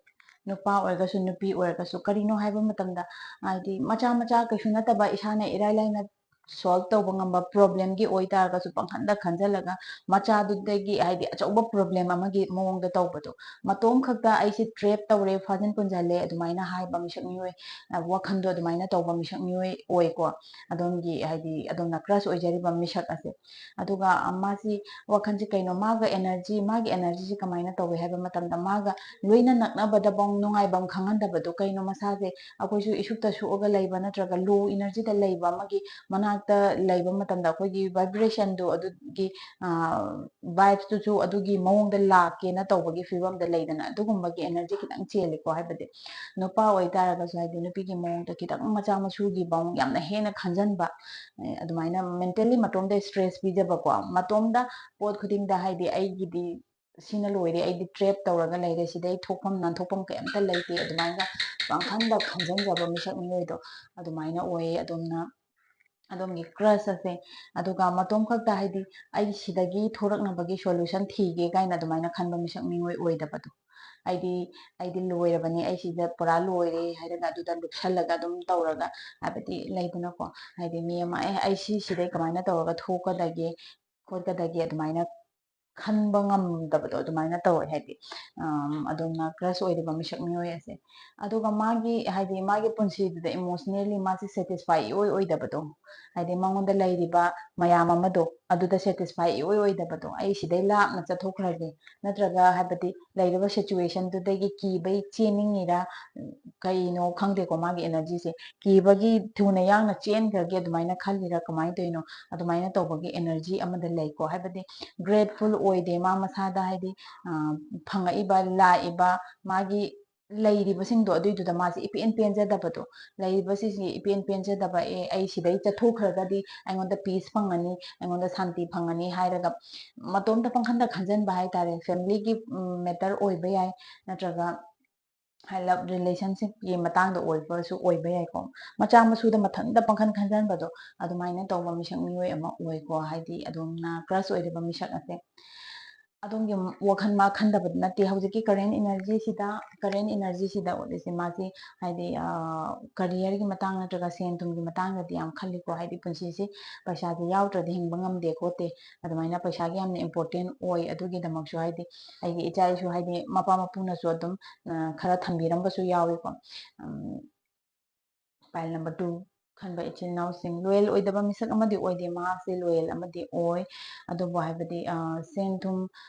ꯅꯨꯄꯥ ꯑꯣꯏꯔꯒꯁꯨ ꯅꯨꯄꯤ ꯑꯣꯏꯔꯒꯁꯨ, ꯀꯔꯤꯅꯣ ꯍꯥꯏꯕ ꯃꯇꯝꯗ, ꯍꯥꯏꯗꯤ ꯃꯆꯥ ꯃꯆꯥ ꯀꯩꯁꯨ ꯅꯠꯇꯕ, ꯏꯁꯥꯅ ꯏꯔꯥꯏ ꯂꯥꯏꯅ ꯁꯣꯜꯕ ꯇꯧꯕ ꯉꯝꯕ ꯄ꯭ꯔꯣꯕ꯭ꯂꯦꯝꯒꯤ ꯑꯣꯏꯇꯥꯔꯒꯁꯨ, ꯄꯪꯈꯟꯗ ꯈꯟꯖꯜꯂꯒ ꯃꯆꯥꯗꯨꯗꯒꯤ, ꯍꯥꯏꯗꯤ ꯑꯆꯧꯕ ꯄ꯭ꯔꯣꯕ꯭ꯂꯦꯝ ꯑꯃꯒꯤ ꯃꯑꯣꯡꯗ ꯇꯧꯕꯗꯣ, ꯃꯇꯣꯝ ꯈꯛꯇ "ꯑꯩꯁꯦ ꯇ꯭ꯔꯦꯞ ꯇꯧꯔꯦ, ꯐꯥꯖꯤꯟ ꯄꯨꯟꯖꯜꯂꯦ" ꯑꯗꯨꯃꯥꯏꯅ ꯍꯥꯏꯕ ꯃꯤꯁꯛ ꯃꯤꯑꯣꯏ, ꯑ, ꯋꯥꯈꯟꯗꯣ ꯑꯗꯨꯃꯥꯏꯅ ꯇꯧꯕ ꯃꯤꯁꯛ ꯃꯤꯑꯣꯏ ꯑꯣꯏꯀꯣ꯫ ꯑꯗꯣꯝꯒꯤ, ꯍꯥꯏꯗꯤ ꯑꯗꯣꯝꯅ ꯀ꯭ꯔꯁ ꯑꯣꯏꯖꯔꯤꯕ ꯃꯤꯁꯛ ꯑꯁꯦ꯫ ꯑꯗꯨꯒ, ꯑ, ꯃꯥꯁꯤ ꯋꯥꯈꯜꯁꯦ ꯀꯩꯅꯣ, ꯃꯥꯒ ꯑꯦꯅꯔꯖꯤ, ꯃꯥꯒꯤ ꯑꯦꯅꯔꯖꯤꯁꯦ ꯀꯃꯥꯏꯅ ꯇꯧꯏ ꯍꯥꯏꯕ ꯃꯇꯝꯗ, ꯃꯥꯒ ꯂꯣꯏꯅ ꯅꯛꯅꯕꯗꯐꯥꯎ ꯅꯨꯡꯉꯥꯏꯐꯝ ꯈꯪꯍꯟꯗꯕꯗꯣ꯫ ꯀꯩꯅꯣ, ꯃꯁꯥꯁꯦ ꯑꯩꯈꯣꯏꯁꯨ ꯏꯁꯨꯛꯇ ꯁꯣꯛꯑꯒ ꯂꯩꯕ ꯅꯠꯇ꯭ꯔꯒ ꯂꯣ ꯏꯅꯔꯖꯤꯗ ꯂꯩꯕ ꯑꯃꯒꯤ ꯃꯅꯥꯛꯇ ꯂꯩꯕ ꯃꯇꯝꯗ ꯑꯩꯈꯣꯏꯒꯤ ꯚꯥꯏꯕ꯭ꯔꯦꯁꯟꯗꯣ ꯑꯗꯨꯒꯤ, ꯑ, ꯚꯥꯏꯕꯁꯇꯨꯁꯨ ꯑꯗꯨꯒꯤ ꯃꯑꯣꯡꯗ ꯂꯥꯛꯀꯦꯅ ꯇꯧꯕꯒꯤ ꯐꯤꯕꯝꯗ ꯂꯩꯗꯅ, ꯑꯗꯨꯒꯨꯝꯕꯒꯤ ꯑꯦꯅꯔꯖꯤ ꯈꯤꯇꯪ ꯆꯦꯜꯂꯤꯀꯣ꯫ ꯍꯥꯏꯕꯗꯤ ꯅꯨꯄꯥ ꯑꯣꯏꯇꯥꯔꯒꯁꯨ, ꯍꯥꯏꯗꯤ ꯅꯨꯄꯤꯒꯤ ꯃꯑꯣꯡꯗ ꯈꯤꯇꯪ ꯃꯆꯥ ꯃꯁꯨꯒꯤ ꯃꯑꯣꯡ ꯌꯥꯝꯅ ꯍꯦꯟꯅ ꯈꯟꯖꯟꯕ, ꯑꯦ, ꯑꯗꯨꯃꯥꯏꯅ ꯃꯦꯟꯇꯦꯜꯂꯤ ꯃꯇꯣꯝꯗ ꯁ꯭ꯇ꯭ꯔꯦꯁ ꯄꯤꯖꯕꯀꯣ, ꯃꯇꯣꯝꯗ ꯄꯣꯠ ꯈꯨꯗꯤꯡꯗ, ꯍꯥꯏꯗꯤ ꯑꯩꯒꯤꯗꯤ ꯁꯤꯅ ꯂꯣꯏꯔꯦ, ꯑꯩꯗꯤ ꯇ꯭ꯔꯦꯞ ꯇꯧꯔꯒ ꯂꯩꯔꯦ, ꯁꯤꯗꯩ ꯊꯣꯛꯐꯝ ꯅꯥꯟꯊꯣꯛꯐꯝ ꯀꯩꯝꯇ ꯂꯩꯇꯦ, ꯑꯗꯨꯃꯥꯏꯅ ꯄꯪꯈꯟꯗ ꯈꯟꯖꯟꯖꯕ ꯃꯤꯁꯛ ꯃꯤꯑꯣꯏꯗꯣ ꯑꯗꯨꯃꯥꯏꯅ ꯑꯣꯏꯌꯦ꯫ ꯑꯗꯣꯝꯅ, ꯑꯗꯣꯝꯒꯤ ꯀ꯭ꯔꯁ ꯑꯁꯦ꯫ ꯑꯗꯨꯒ ꯃꯇꯣꯝ ꯈꯛꯇ, ꯍꯥꯏꯗꯤ ꯑꯩ ꯁꯤꯗꯒꯤ ꯊꯣꯔꯛꯅꯕꯒꯤ ꯁꯣꯂꯨꯁꯟ ꯊꯤꯒꯦ ꯀꯥꯏꯅ ꯑꯗꯨꯃꯥꯏꯅ ꯈꯟꯕ ꯃꯤꯁꯛ ꯃꯤꯑꯣꯏ ꯑꯣꯏꯗꯕꯗꯣ꯫ ꯑꯩꯗꯤ, ꯑꯩꯗꯤ ꯂꯣꯏꯔꯕꯅꯤ, ꯑꯩ ꯁꯤꯗ ꯄꯨꯔꯥ ꯂꯣꯏꯔꯦ ꯍꯥꯏꯔꯒ ꯑꯗꯨꯗ ꯂꯨꯞꯁꯜꯂꯒ ꯑꯗꯨꯝ ꯇꯧꯔꯒ, ꯍꯥꯏꯕꯗꯤ ꯂꯩꯗꯅꯀꯣ, ꯍꯥꯏꯗꯤ ꯃꯤ ꯑꯃ, "ꯑꯦ, ꯑꯩ ꯁꯤ ꯁꯤꯗꯩ ꯀꯃꯥꯏꯅ ꯇꯧꯔꯒ ꯊꯣꯛꯀꯗꯒꯦ, ꯈꯣꯠꯀꯗꯒꯦ?" ꯑꯗꯨꯃꯥꯏꯅ ꯈꯟꯕ ꯉꯝꯗꯕꯗꯣ ꯑꯗꯨꯃꯥꯏꯅ ꯇꯧꯋꯦ꯫ ꯍꯥꯏꯗꯤ, ꯑꯝ, ꯑꯗꯣꯝꯅ ꯀ꯭ꯔꯁ ꯑꯣꯏꯔꯤꯕ ꯃꯤꯁꯛ ꯃꯤꯑꯣꯏ ꯑꯁꯦ꯫ ꯑꯗꯨꯒ ꯃꯥꯒꯤ, ꯍꯥꯏꯗꯤ ꯃꯥꯒꯤ ꯄꯨꯟꯁꯤꯗꯨꯗ ꯏꯃꯣꯁꯅꯦꯜꯂꯤ ꯃꯥꯁꯦ ꯁꯦꯇꯤꯁꯐꯥꯏ ꯏꯑꯣꯏ ꯑꯣꯏꯗꯕꯗꯣ, ꯍꯥꯏꯗꯤ ꯃꯉꯣꯟꯗ ꯂꯩꯔꯤꯕ ꯃꯌꯥꯝ ꯑꯃꯗꯣ, ꯑꯗꯨꯗ ꯁꯦꯇꯤꯁꯐꯥꯏ ꯏꯑꯣꯏ ꯑꯣꯏꯗꯕꯗꯣ, ꯑꯩ ꯁꯤꯗꯩ ꯂꯥꯞꯅ ꯆꯠꯊꯣꯛꯈ꯭ꯔꯒꯦ, ꯅꯠꯇ꯭ꯔꯒ ꯍꯥꯏꯕꯗꯤ ꯂꯩꯔꯤꯕ ꯁꯤꯆꯨꯋꯦꯁꯟꯗꯨꯗꯒꯤ ꯀꯤꯕꯩ ꯆꯦꯟꯅꯤꯡꯉꯤꯔꯥ, ꯎꯝ, ꯀꯩꯅꯣ ꯈꯪꯗꯦꯀꯣ, ꯃꯥꯒꯤ ꯑꯦꯅꯔꯖꯤꯁꯦ ꯀꯤꯕꯒꯤ ꯊꯨꯅ ꯌꯥꯡꯅ ꯆꯦꯟꯈ꯭ꯔꯒꯦ ꯑꯗꯨꯃꯥꯏꯅ ꯈꯜꯂꯤꯔꯥ, ꯀꯃꯥꯏꯅ ꯇꯧꯔꯤꯅꯣ, ꯑꯗꯨꯃꯥꯏꯅ ꯇꯧꯕꯒꯤ ꯑꯦꯅꯔꯖꯤ ꯑꯃꯗ ꯂꯩꯀꯣ꯫ ꯍꯥꯏꯕꯗꯤ ꯒ꯭ꯔꯦꯠꯐꯨꯜ ꯑꯣꯏꯗꯦ ꯃꯥ ꯃꯁꯥꯗ, ꯍꯥꯏꯗꯤ, ꯑ, ꯐꯪꯉꯛꯏꯕ, ꯂꯥꯛꯏꯕ ꯃꯥꯒꯤ ꯂꯩꯔꯤꯕꯁꯤꯡꯗꯣ ꯑꯗꯨꯏꯗꯨꯗ ꯃꯥꯁꯦ ꯏꯄꯦꯟ ꯄꯦꯟꯖꯗꯕꯗꯣ, ꯂꯩꯔꯤꯕꯁꯤꯡꯁꯦ ꯏꯄꯦꯟ ꯄꯦꯟꯖꯗꯕ, "ꯑꯦ, ꯑꯩ ꯁꯤꯗꯩ ꯆꯠꯊꯣꯛꯈ꯭ꯔꯒꯗꯤ ꯑꯩꯉꯣꯟꯗ ꯄꯤꯁ ꯐꯪꯉꯅꯤ, ꯑꯩꯉꯣꯟꯗ ꯁꯥꯟꯇꯤ ꯐꯪꯉꯅꯤ" ꯍꯥꯏꯔꯒ ꯃꯇꯣꯝꯇ ꯄꯪꯈꯟꯗ ꯈꯟꯖꯟꯕ ꯍꯥꯏꯇꯥꯔꯦ꯫ ꯐꯦꯃꯤꯂꯤꯒꯤ, ꯎꯝ, ꯃꯦꯇꯔ ꯑꯣꯏꯕ ꯌꯥꯏ, ꯅꯠꯇ꯭ꯔꯒ ꯂꯕ ꯔꯤꯂꯦꯁꯟꯁꯤꯞꯀꯤ ꯃꯇꯥꯡꯗ ꯑꯣꯏꯕꯁꯨ ꯑꯣꯏꯕ ꯌꯥꯏꯀꯣ꯫ ꯃꯆꯥ ꯃꯁꯨꯗ ꯃꯊꯟꯇ ꯄꯪꯈꯟ ꯈꯟꯖꯟꯕꯗꯣ, ꯑꯗꯨꯃꯥꯏꯅ ꯇꯧꯕ ꯃꯤꯁꯛ ꯃꯤꯑꯣꯏ ꯑꯃ ꯑꯣꯏꯀꯣ꯫ ꯍꯥꯏꯗꯤ ꯑꯗꯣꯝꯅ ꯀ꯭ꯔꯁ ꯑꯣꯏꯔꯤꯕ ꯃꯤꯁꯛ ꯑꯁꯦ ꯑꯗꯣꯝꯒꯤ ꯋꯥꯈꯜ ꯃꯥ ꯈꯟꯗꯕꯗꯤ ꯅꯠꯇꯦ꯫ ꯍꯧꯖꯤꯛꯀꯤ ꯀꯔꯦꯟ ꯏꯅꯔꯖꯤꯁꯤꯗ, ꯀꯔꯦꯟ ꯏꯅꯔꯖꯤꯁꯤꯗ ꯎꯠꯂꯤꯁꯦ ꯃꯥꯁꯤ, ꯍꯥꯏꯗꯤ, ꯑ, ꯀꯔꯤꯌꯔꯒꯤ ꯃꯇꯥꯡ ꯅꯠꯇ꯭ꯔꯒ ꯁꯦꯟ ꯊꯨꯝꯒꯤ ꯃꯇꯥꯡꯗꯗꯤ ꯌꯥꯝ ꯈꯜꯂꯤꯀꯣ꯫ ꯍꯥꯏꯗꯤ ꯄꯨꯟꯁꯤꯁꯤ ꯄꯩꯁꯥꯁꯦ ꯌꯥꯎꯗ꯭ꯔꯗꯤ ꯍꯤꯡꯕ ꯉꯝꯗꯦ ꯈꯣꯠꯇꯦ, ꯑꯗꯨꯃꯥꯏꯅ ꯄꯩꯁꯥꯒꯤ ꯌꯥꯝꯅ ꯏꯝꯄꯣꯔꯇꯦꯟ ꯑꯣꯏ꯫ ꯑꯗꯨꯒꯤꯗꯃꯛꯁꯨ ꯍꯥꯏꯗꯤ ꯑꯩꯒꯤ ꯏꯆꯥ ꯏꯁꯨ ꯍꯥꯏꯗꯤ ꯃꯄꯥ ꯃꯄꯨꯅꯁꯨ ꯑꯗꯨꯝ, ꯑ, ꯈꯔ ꯊꯝꯕꯤꯔꯝꯕꯁꯨ ꯌꯥꯎꯏꯀꯣ꯫ ꯎꯝ, ꯄꯥꯏꯜ ꯅꯝꯕꯔ ꯇꯨ ꯈꯟꯕ ꯏꯆꯤꯜ ꯏꯅꯥꯎꯁꯤꯡ, ꯂꯣꯌꯦꯜ ꯑꯣꯏꯗꯕ ꯃꯤꯁꯛ ꯑꯃꯗꯤ ꯑꯣꯏꯗꯦ, ꯃꯍꯥꯛꯁꯦ ꯂꯣꯌꯦꯜ ꯑꯃꯗꯤ ꯑꯣꯏ꯫ ꯑꯗꯨꯕꯨ ꯍꯥꯏꯕꯗꯤ, ꯑ, ꯁꯦꯟ ꯊꯨꯝ,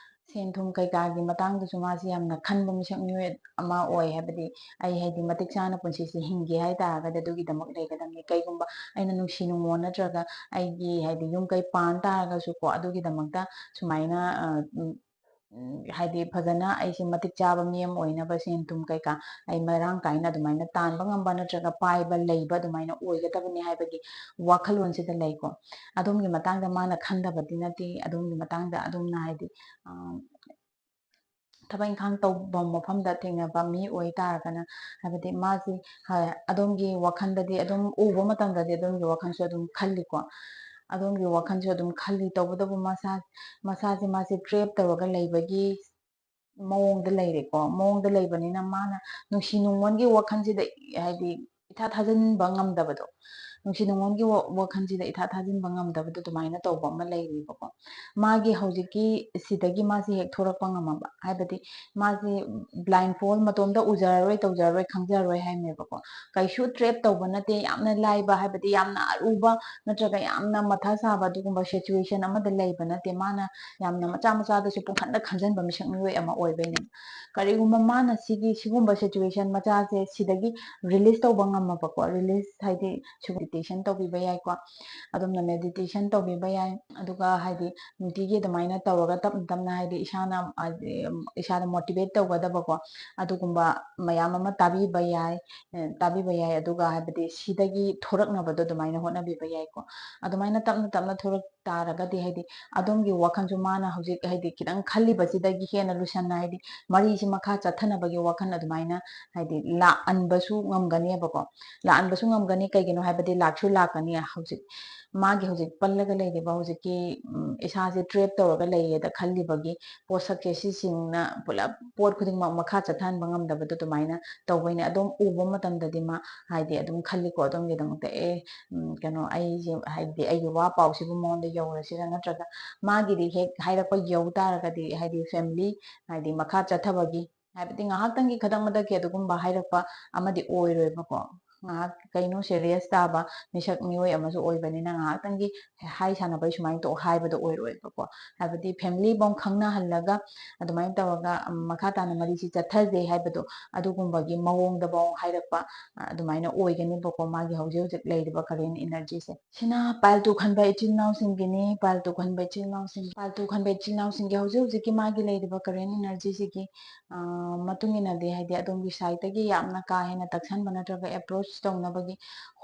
ꯁꯦꯟ ꯊꯨꯝ ꯀꯩꯀꯥꯒꯤ ꯃꯇꯥꯡꯗꯁꯨ ꯃꯥꯁꯦ ꯌꯥꯝꯅ ꯈꯟꯕ ꯃꯤꯁꯛ ꯃꯤꯑꯣꯏ ꯑꯃ ꯑꯣꯏ꯫ ꯍꯥꯏꯕꯗꯤ ꯑꯩ ꯍꯥꯏꯗꯤ ꯃꯇꯤꯛ ꯆꯥꯅ ꯄꯨꯟꯁꯤꯁꯦ ꯍꯤꯡꯒꯦ ꯍꯥꯏ ꯇꯥꯔꯒꯗꯤ ꯑꯗꯨꯒꯤꯗꯃꯛ ꯂꯩꯒꯗꯕꯅꯤ꯫ ꯀꯩꯒꯨꯝꯕ ꯑꯩꯅ ꯅꯨꯡꯁꯤ ꯅꯨꯡꯉꯣꯟ ꯅꯠꯇ꯭ꯔꯒ ꯑꯩꯒꯤ ꯍꯥꯏꯗꯤ ꯌꯨꯝ ꯀꯩ ꯄꯥꯟ ꯇꯥꯔꯒꯁꯨꯀꯣ, ꯑꯗꯨꯒꯤꯗꯃꯛꯇ ꯁꯨꯃꯥꯏꯅ, ꯑ, ꯎꯝ, ꯎꯝ, ꯍꯥꯏꯗꯤ ꯐꯖꯅ ꯑꯩꯁꯦ ꯃꯇꯤꯛ ꯆꯥꯕ ꯃꯤ ꯑꯃ ꯑꯣꯏꯅꯕ ꯁꯦꯟ ꯊꯨꯝ ꯀꯩꯀꯥ ꯑꯩ ꯃꯔꯥꯡ ꯀꯥꯏꯅ ꯑꯗꯨꯃꯥꯏꯅ ꯇꯥꯟꯕ ꯉꯝꯕ ꯅꯠꯇ꯭ꯔꯒ ꯄꯥꯏꯕ ꯂꯩꯕ ꯑꯗꯨꯃꯥꯏꯅ ꯑꯣꯏꯒꯗꯕꯅꯤ ꯍꯥꯏꯕꯒꯤ ꯋꯥꯈꯜꯂꯣꯟꯁꯤꯗ ꯂꯩꯀꯣ꯫ ꯑꯗꯣꯝꯒꯤ ꯃꯇꯥꯡꯗ ꯃꯥꯅ ꯈꯟꯗꯕꯗꯤ ꯅꯠꯇꯦ, ꯑꯗꯣꯝꯒꯤ ꯃꯇꯥꯡꯗ ꯑꯗꯣꯝꯅ ꯍꯥꯏꯗꯤ, ꯑ, ꯊꯕꯛ ꯏꯪꯈꯥꯡ ꯇꯧꯐꯝ ꯃꯐꯝꯗ ꯊꯦꯡꯅꯕ ꯃꯤ ꯑꯣꯏ ꯇꯥꯔꯒꯅ, ꯍꯥꯏꯕꯗꯤ ꯃꯥꯁꯤ, ꯍ-, ꯑꯗꯣꯝꯒꯤ ꯋꯥꯈꯜꯗꯗꯤ ꯑꯗꯨꯝ ꯎꯕ ꯃꯇꯝꯗꯗꯤ ꯑꯗꯣꯝꯒꯤ ꯋꯥꯈꯜꯁꯨ ꯑꯗꯨꯝ ꯈꯜꯂꯤꯀꯣ꯫ ꯑꯗꯣꯝꯒꯤ ꯋꯥꯈꯜꯁꯨ ꯑꯗꯨꯝ ꯈꯜꯂꯤ, ꯇꯧꯕꯇꯕꯨ ꯃꯁꯥ, ꯃꯁꯥꯁꯦ ꯃꯥꯁꯦ ꯇ꯭ꯔꯦꯞ ꯇꯧꯔꯒ ꯂꯩꯕꯒꯤ ꯃꯑꯣꯡꯗ ꯂꯩꯔꯦꯀꯣ꯫ ꯃꯑꯣꯡꯗ ꯂꯩꯕꯅꯤꯅ ꯃꯥꯅ ꯅꯨꯡꯁꯤ ꯅꯨꯡꯉꯣꯟꯒꯤ ꯋꯥꯈꯜꯁꯤꯗ, ꯍꯥꯏꯗꯤ, ꯏꯊꯥ ꯊꯥꯖꯤꯟꯕ ꯉꯝꯗꯕꯗꯣ, ꯅꯨꯡꯁꯤ ꯅꯨꯡꯉꯣꯟꯒꯤ ꯋꯥ-, ꯋꯥꯈꯜꯁꯤꯗ ꯏꯊꯥ ꯊꯥꯖꯤꯟꯕ ꯉꯝꯗꯕꯗꯣ ꯑꯗꯨꯃꯥꯏꯅ ꯇꯧꯕ ꯑꯃ ꯂꯩꯔꯤꯕꯀꯣ꯫ ꯃꯥꯒꯤ ꯍꯧꯖꯤꯛꯀꯤ ꯁꯤꯗꯒꯤ ꯃꯥꯁꯦ ꯍꯦꯛ ꯊꯣꯔꯛꯄ ꯉꯝꯃꯕ, ꯍꯥꯏꯕꯗꯤ ꯃꯥꯁꯦ blind fold, ꯃꯇꯣꯝꯇ ꯎꯖꯔꯔꯣꯏ, ꯇꯧꯖꯔꯔꯣꯏ, ꯈꯪꯖꯔꯔꯣꯏ ꯍꯥꯏꯕꯅꯦꯕꯀꯣ꯫ ꯀꯩꯁꯨ trap ꯇꯧꯕ ꯅꯠꯇꯦ, ꯌꯥꯝꯅ ꯂꯥꯏꯕ, ꯍꯥꯏꯕꯗꯤ ꯌꯥꯝꯅ ꯑꯔꯨꯕ ꯅꯠꯇ꯭ꯔꯒ ꯌꯥꯝꯅ ꯃꯊꯥ ꯁꯥꯕ ꯑꯗꯨꯒꯨꯝꯕ situation ꯑꯃꯗ ꯂꯩꯕ ꯅꯠꯇꯦ꯫ ꯃꯥꯅ ꯌꯥꯝꯅ ꯃꯆꯥ ꯃꯆꯥꯗꯁꯨ ꯄꯨꯡꯈꯟꯗ ꯈꯟꯖꯟꯕ ꯃꯤꯁꯛ ꯃꯤꯑꯣꯏ ꯑꯃ ꯑꯣꯏꯕꯩꯅꯦ꯫ ꯀꯔꯤꯒꯨꯝꯕ ꯃꯥꯅ ꯁꯤꯒꯤ, ꯁꯤꯒꯨꯝꯕ situation ꯃꯆꯥꯁꯦ ꯁꯤꯗꯒꯤ release ꯇꯧꯕ ꯉꯝꯃꯕꯀꯣ, release ꯍꯥꯏꯗꯤ meditation ꯇꯧꯕꯤꯕ ꯌꯥꯏꯀꯣ, ꯑꯗꯣꯝꯅ meditation ꯇꯧꯕꯤꯕ ꯌꯥꯏ꯫ ꯑꯗꯨꯒ ꯍꯥꯏꯗꯤ ꯅꯨꯡꯇꯤꯒꯤ ꯑꯗꯨꯃꯥꯏꯅ ꯇꯧꯔꯒ ꯇꯞꯅ ꯇꯞꯅ ꯍꯥꯏꯗꯤ ꯏꯁꯥꯅ, ꯍꯥꯏꯗꯤ, ꯏꯁꯥꯗ motivate ꯇꯧꯒꯗꯕꯀꯣ, ꯑꯗꯨꯒꯨꯝꯕ ꯃꯌꯥꯝ ꯑꯃ ꯇꯥꯕꯤꯕ ꯌꯥꯏ, ꯑꯦ, ꯇꯥꯕꯤꯕ ꯌꯥꯏ꯫ ꯑꯗꯨꯒ ꯍꯥꯏꯕꯗꯤ ꯁꯤꯗꯒꯤ ꯊꯣꯔꯛꯅꯕꯗꯣ ꯑꯗꯨꯃꯥꯏꯅ ꯍꯣꯠꯅꯕꯤꯕ ꯌꯥꯏꯀꯣ꯫ ꯑꯗꯨꯃꯥꯏꯅ ꯇꯞꯅ ꯇꯞꯅ ꯊꯣꯔꯛ ꯇꯥꯔꯒꯗꯤ ꯍꯥꯏꯗꯤ ꯑꯗꯣꯝꯒꯤ ꯋꯥꯈꯜꯁꯨ ꯃꯥꯅ ꯍꯧꯖꯤꯛ ꯍꯥꯏꯗꯤ ꯈꯤꯇꯪ ꯈꯜꯂꯤꯕꯁꯤꯗꯒꯤ ꯍꯦꯟꯅ ꯂꯨꯁꯟꯅ ꯍꯥꯏꯗꯤ ꯃꯔꯤꯁꯤ ꯃꯈꯥ ꯆꯠꯊꯅꯕꯒꯤ ꯋꯥꯈꯜ ꯑꯗꯨꯃꯥꯏꯅ ꯍꯥꯏꯗꯤ ꯂꯥꯛꯍꯟꯕꯁꯨ ꯉꯝꯒꯅꯦꯕꯀꯣ꯫ ꯂꯥꯛꯍꯟꯕꯁꯨ ꯉꯝꯒꯅꯤ, ꯀꯩꯒꯤꯅꯣ ꯍꯥꯏꯕꯗꯤ ꯂꯥꯛꯁꯨ ꯂꯥꯛꯀꯅꯤ꯫ ꯍꯧꯖꯤꯛ ꯃꯥꯒꯤ ꯍꯧꯖꯤꯛ ꯄꯜꯂꯒ ꯂꯩꯔꯤꯕ ꯍꯧꯖꯤꯛꯀꯤ, ꯎꯝ, ꯏꯁꯥꯁꯦ trap ꯇꯧꯔꯒ ꯂꯩꯌꯦꯗ ꯈꯜꯂꯤꯕꯒꯤ ꯄꯣꯠꯁꯛꯁꯦ ꯁꯤꯁꯤꯡꯅ ꯄꯨꯂꯞ ꯄꯣꯠ ꯈꯨꯗꯤꯡꯃꯛ ꯃꯈꯥ ꯆꯠꯊꯍꯟꯕ ꯉꯝꯗꯕꯗꯣ ꯑꯗꯨꯃꯥꯏꯅ ꯇꯧꯕꯩꯅꯦ꯫ ꯑꯗꯨꯝ ꯎꯕ ꯃꯇꯝꯗꯗꯤ ꯃꯥ ꯍꯥꯏꯗꯤ ꯑꯗꯨꯝ ꯈꯜꯂꯤꯀꯣ ꯑꯗꯣꯝꯒꯤꯗꯃꯛꯇ, "ꯑꯦ, ꯎꯝ, ꯀꯩꯅꯣ, ꯑꯩꯁꯦ ꯍꯥꯏꯕꯗꯤ ꯑꯩꯒꯤ ꯋꯥ ꯄꯥꯎꯁꯤꯕꯨ ꯃꯉꯣꯟꯗ ꯌꯧꯔꯁꯤꯔꯥ?" ꯅꯠꯇ꯭ꯔꯒ ꯃꯥꯒꯤꯗꯤ ꯍꯦꯛ ꯍꯥꯏꯔꯛꯄ ꯌꯧ ꯇꯥꯔꯒꯗꯤ ꯍꯥꯏꯗꯤ family ꯍꯥꯏꯗꯤ ꯃꯈꯥ ꯆꯠꯊꯕꯒꯤ ꯍꯥꯏꯕꯗꯤ ꯉꯥꯏꯍꯥꯛꯇꯪꯒꯤ ꯈꯗꯛ ꯃꯗꯛꯀꯤ ꯑꯗꯨꯒꯨꯝꯕ ꯍꯥꯏꯔꯛꯄ ꯑꯃꯗꯤ ꯑꯣꯏꯔꯣꯏꯕꯀꯣ꯫ ꯉꯥꯏꯍꯥꯛ ꯀꯩꯅꯣ serious ꯇꯥꯕ ꯃꯤꯁꯛ ꯃꯤꯑꯣꯏ ꯑꯃꯁꯨ ꯑꯣꯏꯕꯅꯤꯅ ꯉꯥꯏꯍꯥꯛꯇꯪꯒꯤ ꯍꯥꯏ ꯁꯥꯟꯅꯕꯩ ꯁꯨꯃꯥꯏꯅ ꯇꯧ ꯍꯥꯏꯕꯗꯣ ꯑꯣꯏꯔꯣꯏꯕꯀꯣ꯫ ꯍꯥꯏꯕꯗꯤ family ꯐꯥꯎ ꯈꯪꯅꯍꯜꯂꯒ ꯑꯗꯨꯃꯥꯏꯅ ꯇꯧꯔꯒ, ꯎꯝ, ꯃꯈꯥ ꯇꯥꯅ ꯃꯔꯤꯁꯤ ꯆꯠꯊꯁꯦ ꯍꯥꯏꯕꯗꯣ ꯑꯗꯨꯒꯨꯝꯕꯒꯤ ꯃꯑꯣꯡꯗꯐꯥꯎ ꯍꯥꯏꯔꯛꯄ, ꯑ, ꯑꯗꯨꯃꯥꯏꯅ ꯑꯣꯏꯒꯅꯤꯕꯀꯣ ꯃꯥꯒꯤ ꯍꯧꯖꯤꯛ ꯍꯧꯖꯤꯛ ꯂꯩꯔꯤꯕ current energyꯁꯦ꯫ ꯁꯤꯅ pile two ꯈꯟꯕ ꯏꯆꯤꯜ ꯏꯅꯥꯎꯁꯤꯡꯒꯤꯅꯤ꯫ Pile two ꯈꯟꯕ ꯏꯆꯤꯜ ꯏꯅꯥꯎꯁꯤꯡ, pile two ꯈꯟꯕ ꯏꯆꯤꯜ ꯏꯅꯥꯎꯁꯤꯡꯒꯤ ꯍꯧꯖꯤꯛ ꯍꯧꯖꯤꯛꯀꯤ ꯃꯥꯒꯤ ꯂꯩꯔꯤꯕ current energyꯁꯤꯒꯤ, ꯑ, ꯃꯇꯨꯡ ꯏꯟꯅꯗꯤ ꯍꯥꯏꯗꯤ ꯑꯗꯣꯝꯒꯤ sideꯇꯒꯤ ꯌꯥꯝꯅ ꯀꯥ ꯍꯦꯟꯅ ꯇꯛꯁꯟꯕ ꯅꯠꯇ꯭ꯔꯒ approach ꯇꯧꯅꯕꯒꯤ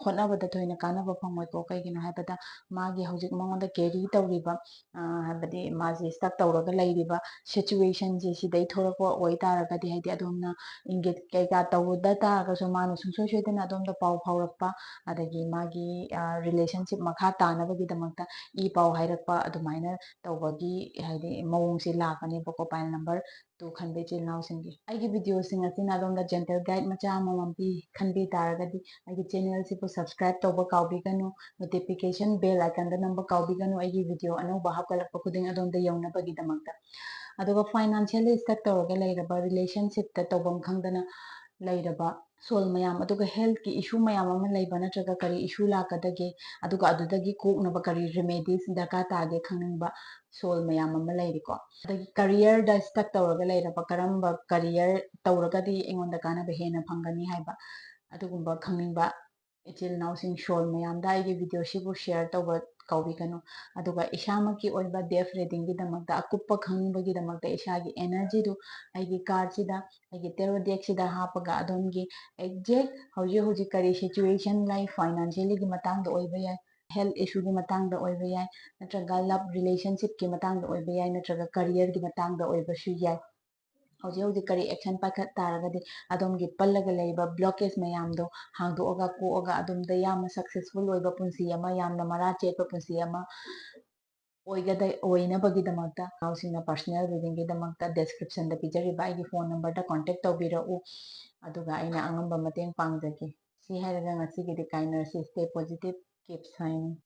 ꯍꯣꯠꯅꯕꯗ ꯊꯣꯏꯅ ꯀꯥꯟꯅꯕ ꯐꯪꯉꯣꯏꯀꯣ꯫ ꯀꯩꯒꯤꯅꯣ ꯍꯥꯏꯕꯗ ꯃꯥꯒꯤ ꯍꯧꯖꯤꯛ ꯃꯉꯣꯟꯗ carry ꯇꯧꯔꯤꯕ, ꯑ, ꯍꯥꯏꯕꯗꯤ ꯃꯥꯁꯦ stuck ꯇꯧꯔꯒ ꯂꯩꯔꯤꯕ situationꯁꯦ ꯁꯤꯗꯩ ꯊꯣꯔꯛꯄ ꯑꯣꯏꯇꯥꯔꯒꯗꯤ ꯍꯥꯏꯗꯤ ꯑꯗꯣꯝꯅ ꯏꯪꯒꯤꯠ ꯀꯩꯀꯥ ꯇꯧꯗ ꯇꯥꯔꯒꯁꯨ ꯃꯥꯅ ꯁꯨꯡꯁꯣꯏ ꯁꯣꯏꯗꯅ ꯑꯗꯣꯝꯗ ꯄꯥꯎ ꯐꯥꯎꯔꯛꯄ, ꯑꯗꯒꯤ ꯃꯥꯒꯤ, ꯑ, relationship ꯃꯈꯥ ꯇꯥꯅꯕꯒꯤꯗꯃꯛꯇ ꯏ ꯄꯥꯎ ꯍꯥꯏꯔꯛꯄ ꯑꯗꯨꯃꯥꯏꯅ ꯇꯧꯕꯒꯤ ꯍꯥꯏꯗꯤ ꯃꯑꯣꯡꯁꯦ ꯂꯥꯛꯀꯅꯦꯕꯀꯣ pile number ꯇꯨ ꯈꯟꯕ ꯏꯆꯤꯜ ꯏꯅꯥꯎꯁꯤꯡꯒꯤ꯫ ꯑꯩꯒꯤ videoꯁꯤꯡ ꯑꯁꯤꯅ ꯑꯗꯣꯝꯗ gentle guide ꯃꯆꯥ ꯑꯃꯃꯝ ꯄꯤ ꯈꯟꯕꯤ ꯇꯥꯔꯒꯗꯤ ꯑꯩꯒꯤ channelꯁꯤꯕꯨ subscribe ꯇꯧꯕ ꯀꯥꯎꯕꯤꯒꯅꯨ, notification bell iconꯗ ꯅꯝꯕ ꯀꯥꯎꯕꯤꯒꯅꯨ, ꯑꯩꯒꯤ video ꯑꯅꯧꯕ ꯍꯥꯞꯀꯠꯂꯛꯄ ꯈꯨꯗꯤꯡ ꯑꯗꯣꯝꯗ ꯌꯧꯅꯕꯒꯤꯗꯃꯛꯇ꯫ ꯑꯗꯨꯒ financially stuck ꯇꯧꯔꯒ ꯂꯩꯔꯕ, relationshipꯇ ꯇꯧꯐꯝ ꯈꯪꯗꯅ ꯂꯩꯔꯕ soul ꯃꯌꯥꯝ, ꯑꯗꯨꯒ healthꯀꯤ issue ꯃꯌꯥꯝ ꯑꯃ ꯂꯩꯕ, ꯅꯠꯇ꯭ꯔꯒ ꯀꯔꯤ issue ꯂꯥꯛꯀꯗꯒꯦ, ꯑꯗꯨꯒ ꯑꯗꯨꯗꯒꯤ ꯀꯣꯛꯅꯕ ꯀꯔꯤ remedies ꯗꯔꯀꯥꯔ ꯇꯥꯒꯦ ꯈꯪꯅꯤꯡꯕ soul ꯃꯌꯥꯝ ꯑꯃ ꯂꯩꯔꯤꯀꯣ꯫ ꯑꯗꯒꯤ careerꯗ stuck ꯇꯧꯔꯒ ꯂꯩꯔꯕ, ꯀꯔꯝꯕ career ꯇꯧꯔꯒꯗꯤ ꯑꯩꯉꯣꯟꯗ ꯀꯥꯟꯅꯕ ꯍꯦꯟꯅ ꯐꯪꯒꯅꯤ ꯍꯥꯏꯕ, ꯑꯗꯨꯒꯨꯝꯕ ꯈꯪꯅꯤꯡꯕ ꯏꯆꯤꯜ ꯏꯅꯥꯎꯁꯤꯡ soul ꯃꯌꯥꯝꯗ ꯑꯩꯒꯤ videoꯁꯤꯕꯨ share ꯇꯧꯕ ꯀꯥꯎꯕꯤꯒꯅꯨ꯫ ꯑꯗꯨꯒ ꯏꯁꯥꯃꯛꯀꯤ ꯑꯣꯏꯕ death readingꯒꯤꯗamꯛꯇ, ꯑꯀꯨꯞꯄ ꯈꯪꯅꯤꯡꯕꯒꯤꯗꯃꯛꯇ ꯏꯁꯥꯒꯤ energyꯗꯨ ꯑꯩꯒꯤ cardꯁꯤꯗ, ꯑꯩꯒꯤ tarot deckꯁꯤꯗ ꯍꯥꯞꯄꯒ ꯑꯗꯣꯝꯒꯤ exact ꯍꯧꯖꯤꯛ ꯍꯧꯖꯤꯛ ꯀꯔꯤ situation ꯂꯩ, financiallyꯒꯤ ꯃꯇꯥꯡꯗ ꯑꯣꯏꯕ ꯌꯥꯏ, health issueꯒꯤ ꯃꯇꯥꯡꯗ ꯑꯣꯏꯕ ꯌꯥꯏ, ꯅꯠꯇ꯭ꯔꯒ love relationshipꯀꯤ ꯃꯇꯥꯡꯗ ꯑꯣꯏꯕ ꯌꯥꯏ, ꯅꯠꯇ꯭ꯔꯒ careerꯒꯤ ꯃꯇꯥꯡꯗ ꯑꯣꯏꯕꯁꯨ ꯌꯥꯏ꯫ ꯍꯧꯖꯤꯛ ꯍꯧꯖꯤꯛ ꯀꯔꯤ action ꯄꯥꯏꯈꯠ ꯇꯥꯔꯒꯗꯤ ꯑꯗꯣꯝꯒꯤ ꯄꯜꯂꯒ ꯂꯩꯔꯤꯕ blockage ꯃꯌꯥꯝꯗꯣ ꯍꯥꯡꯗꯣꯛꯑꯒ ꯀꯣꯛꯑꯒ ꯑꯗꯣꯝꯗ ꯌꯥꯝꯅ successful ꯑꯣꯏꯕ ꯄꯨꯟꯁꯤ ꯑꯃ, ꯌꯥꯝꯅ ꯃꯔꯥ ꯆꯦꯠꯄ ꯄꯨꯟꯁꯤ ꯑꯃ ꯑꯣꯏꯒꯗ-, ꯑꯣꯏꯅꯕꯒꯤꯗꯃꯛꯇ ꯏꯅꯥꯎꯁꯤꯡꯅ personal readingꯒꯤꯗꯃꯛꯇ descriptionꯗ ꯄꯤꯖꯔꯤꯕ ꯑꯩꯒꯤ phone numberꯗ contact ꯇꯧꯕꯤꯔꯛꯎ, ꯑꯗꯨꯒ ꯑꯩꯅ ꯑꯉꯝꯕ ꯃꯇꯦꯡ ꯄꯥꯡꯖꯒꯦ꯫ ꯁꯤ ꯍꯥꯏꯔꯒ ꯉꯁꯤꯒꯤꯗꯤ ꯀꯥꯏꯅꯔꯁꯤ꯫ Stay positive, keep shining꯫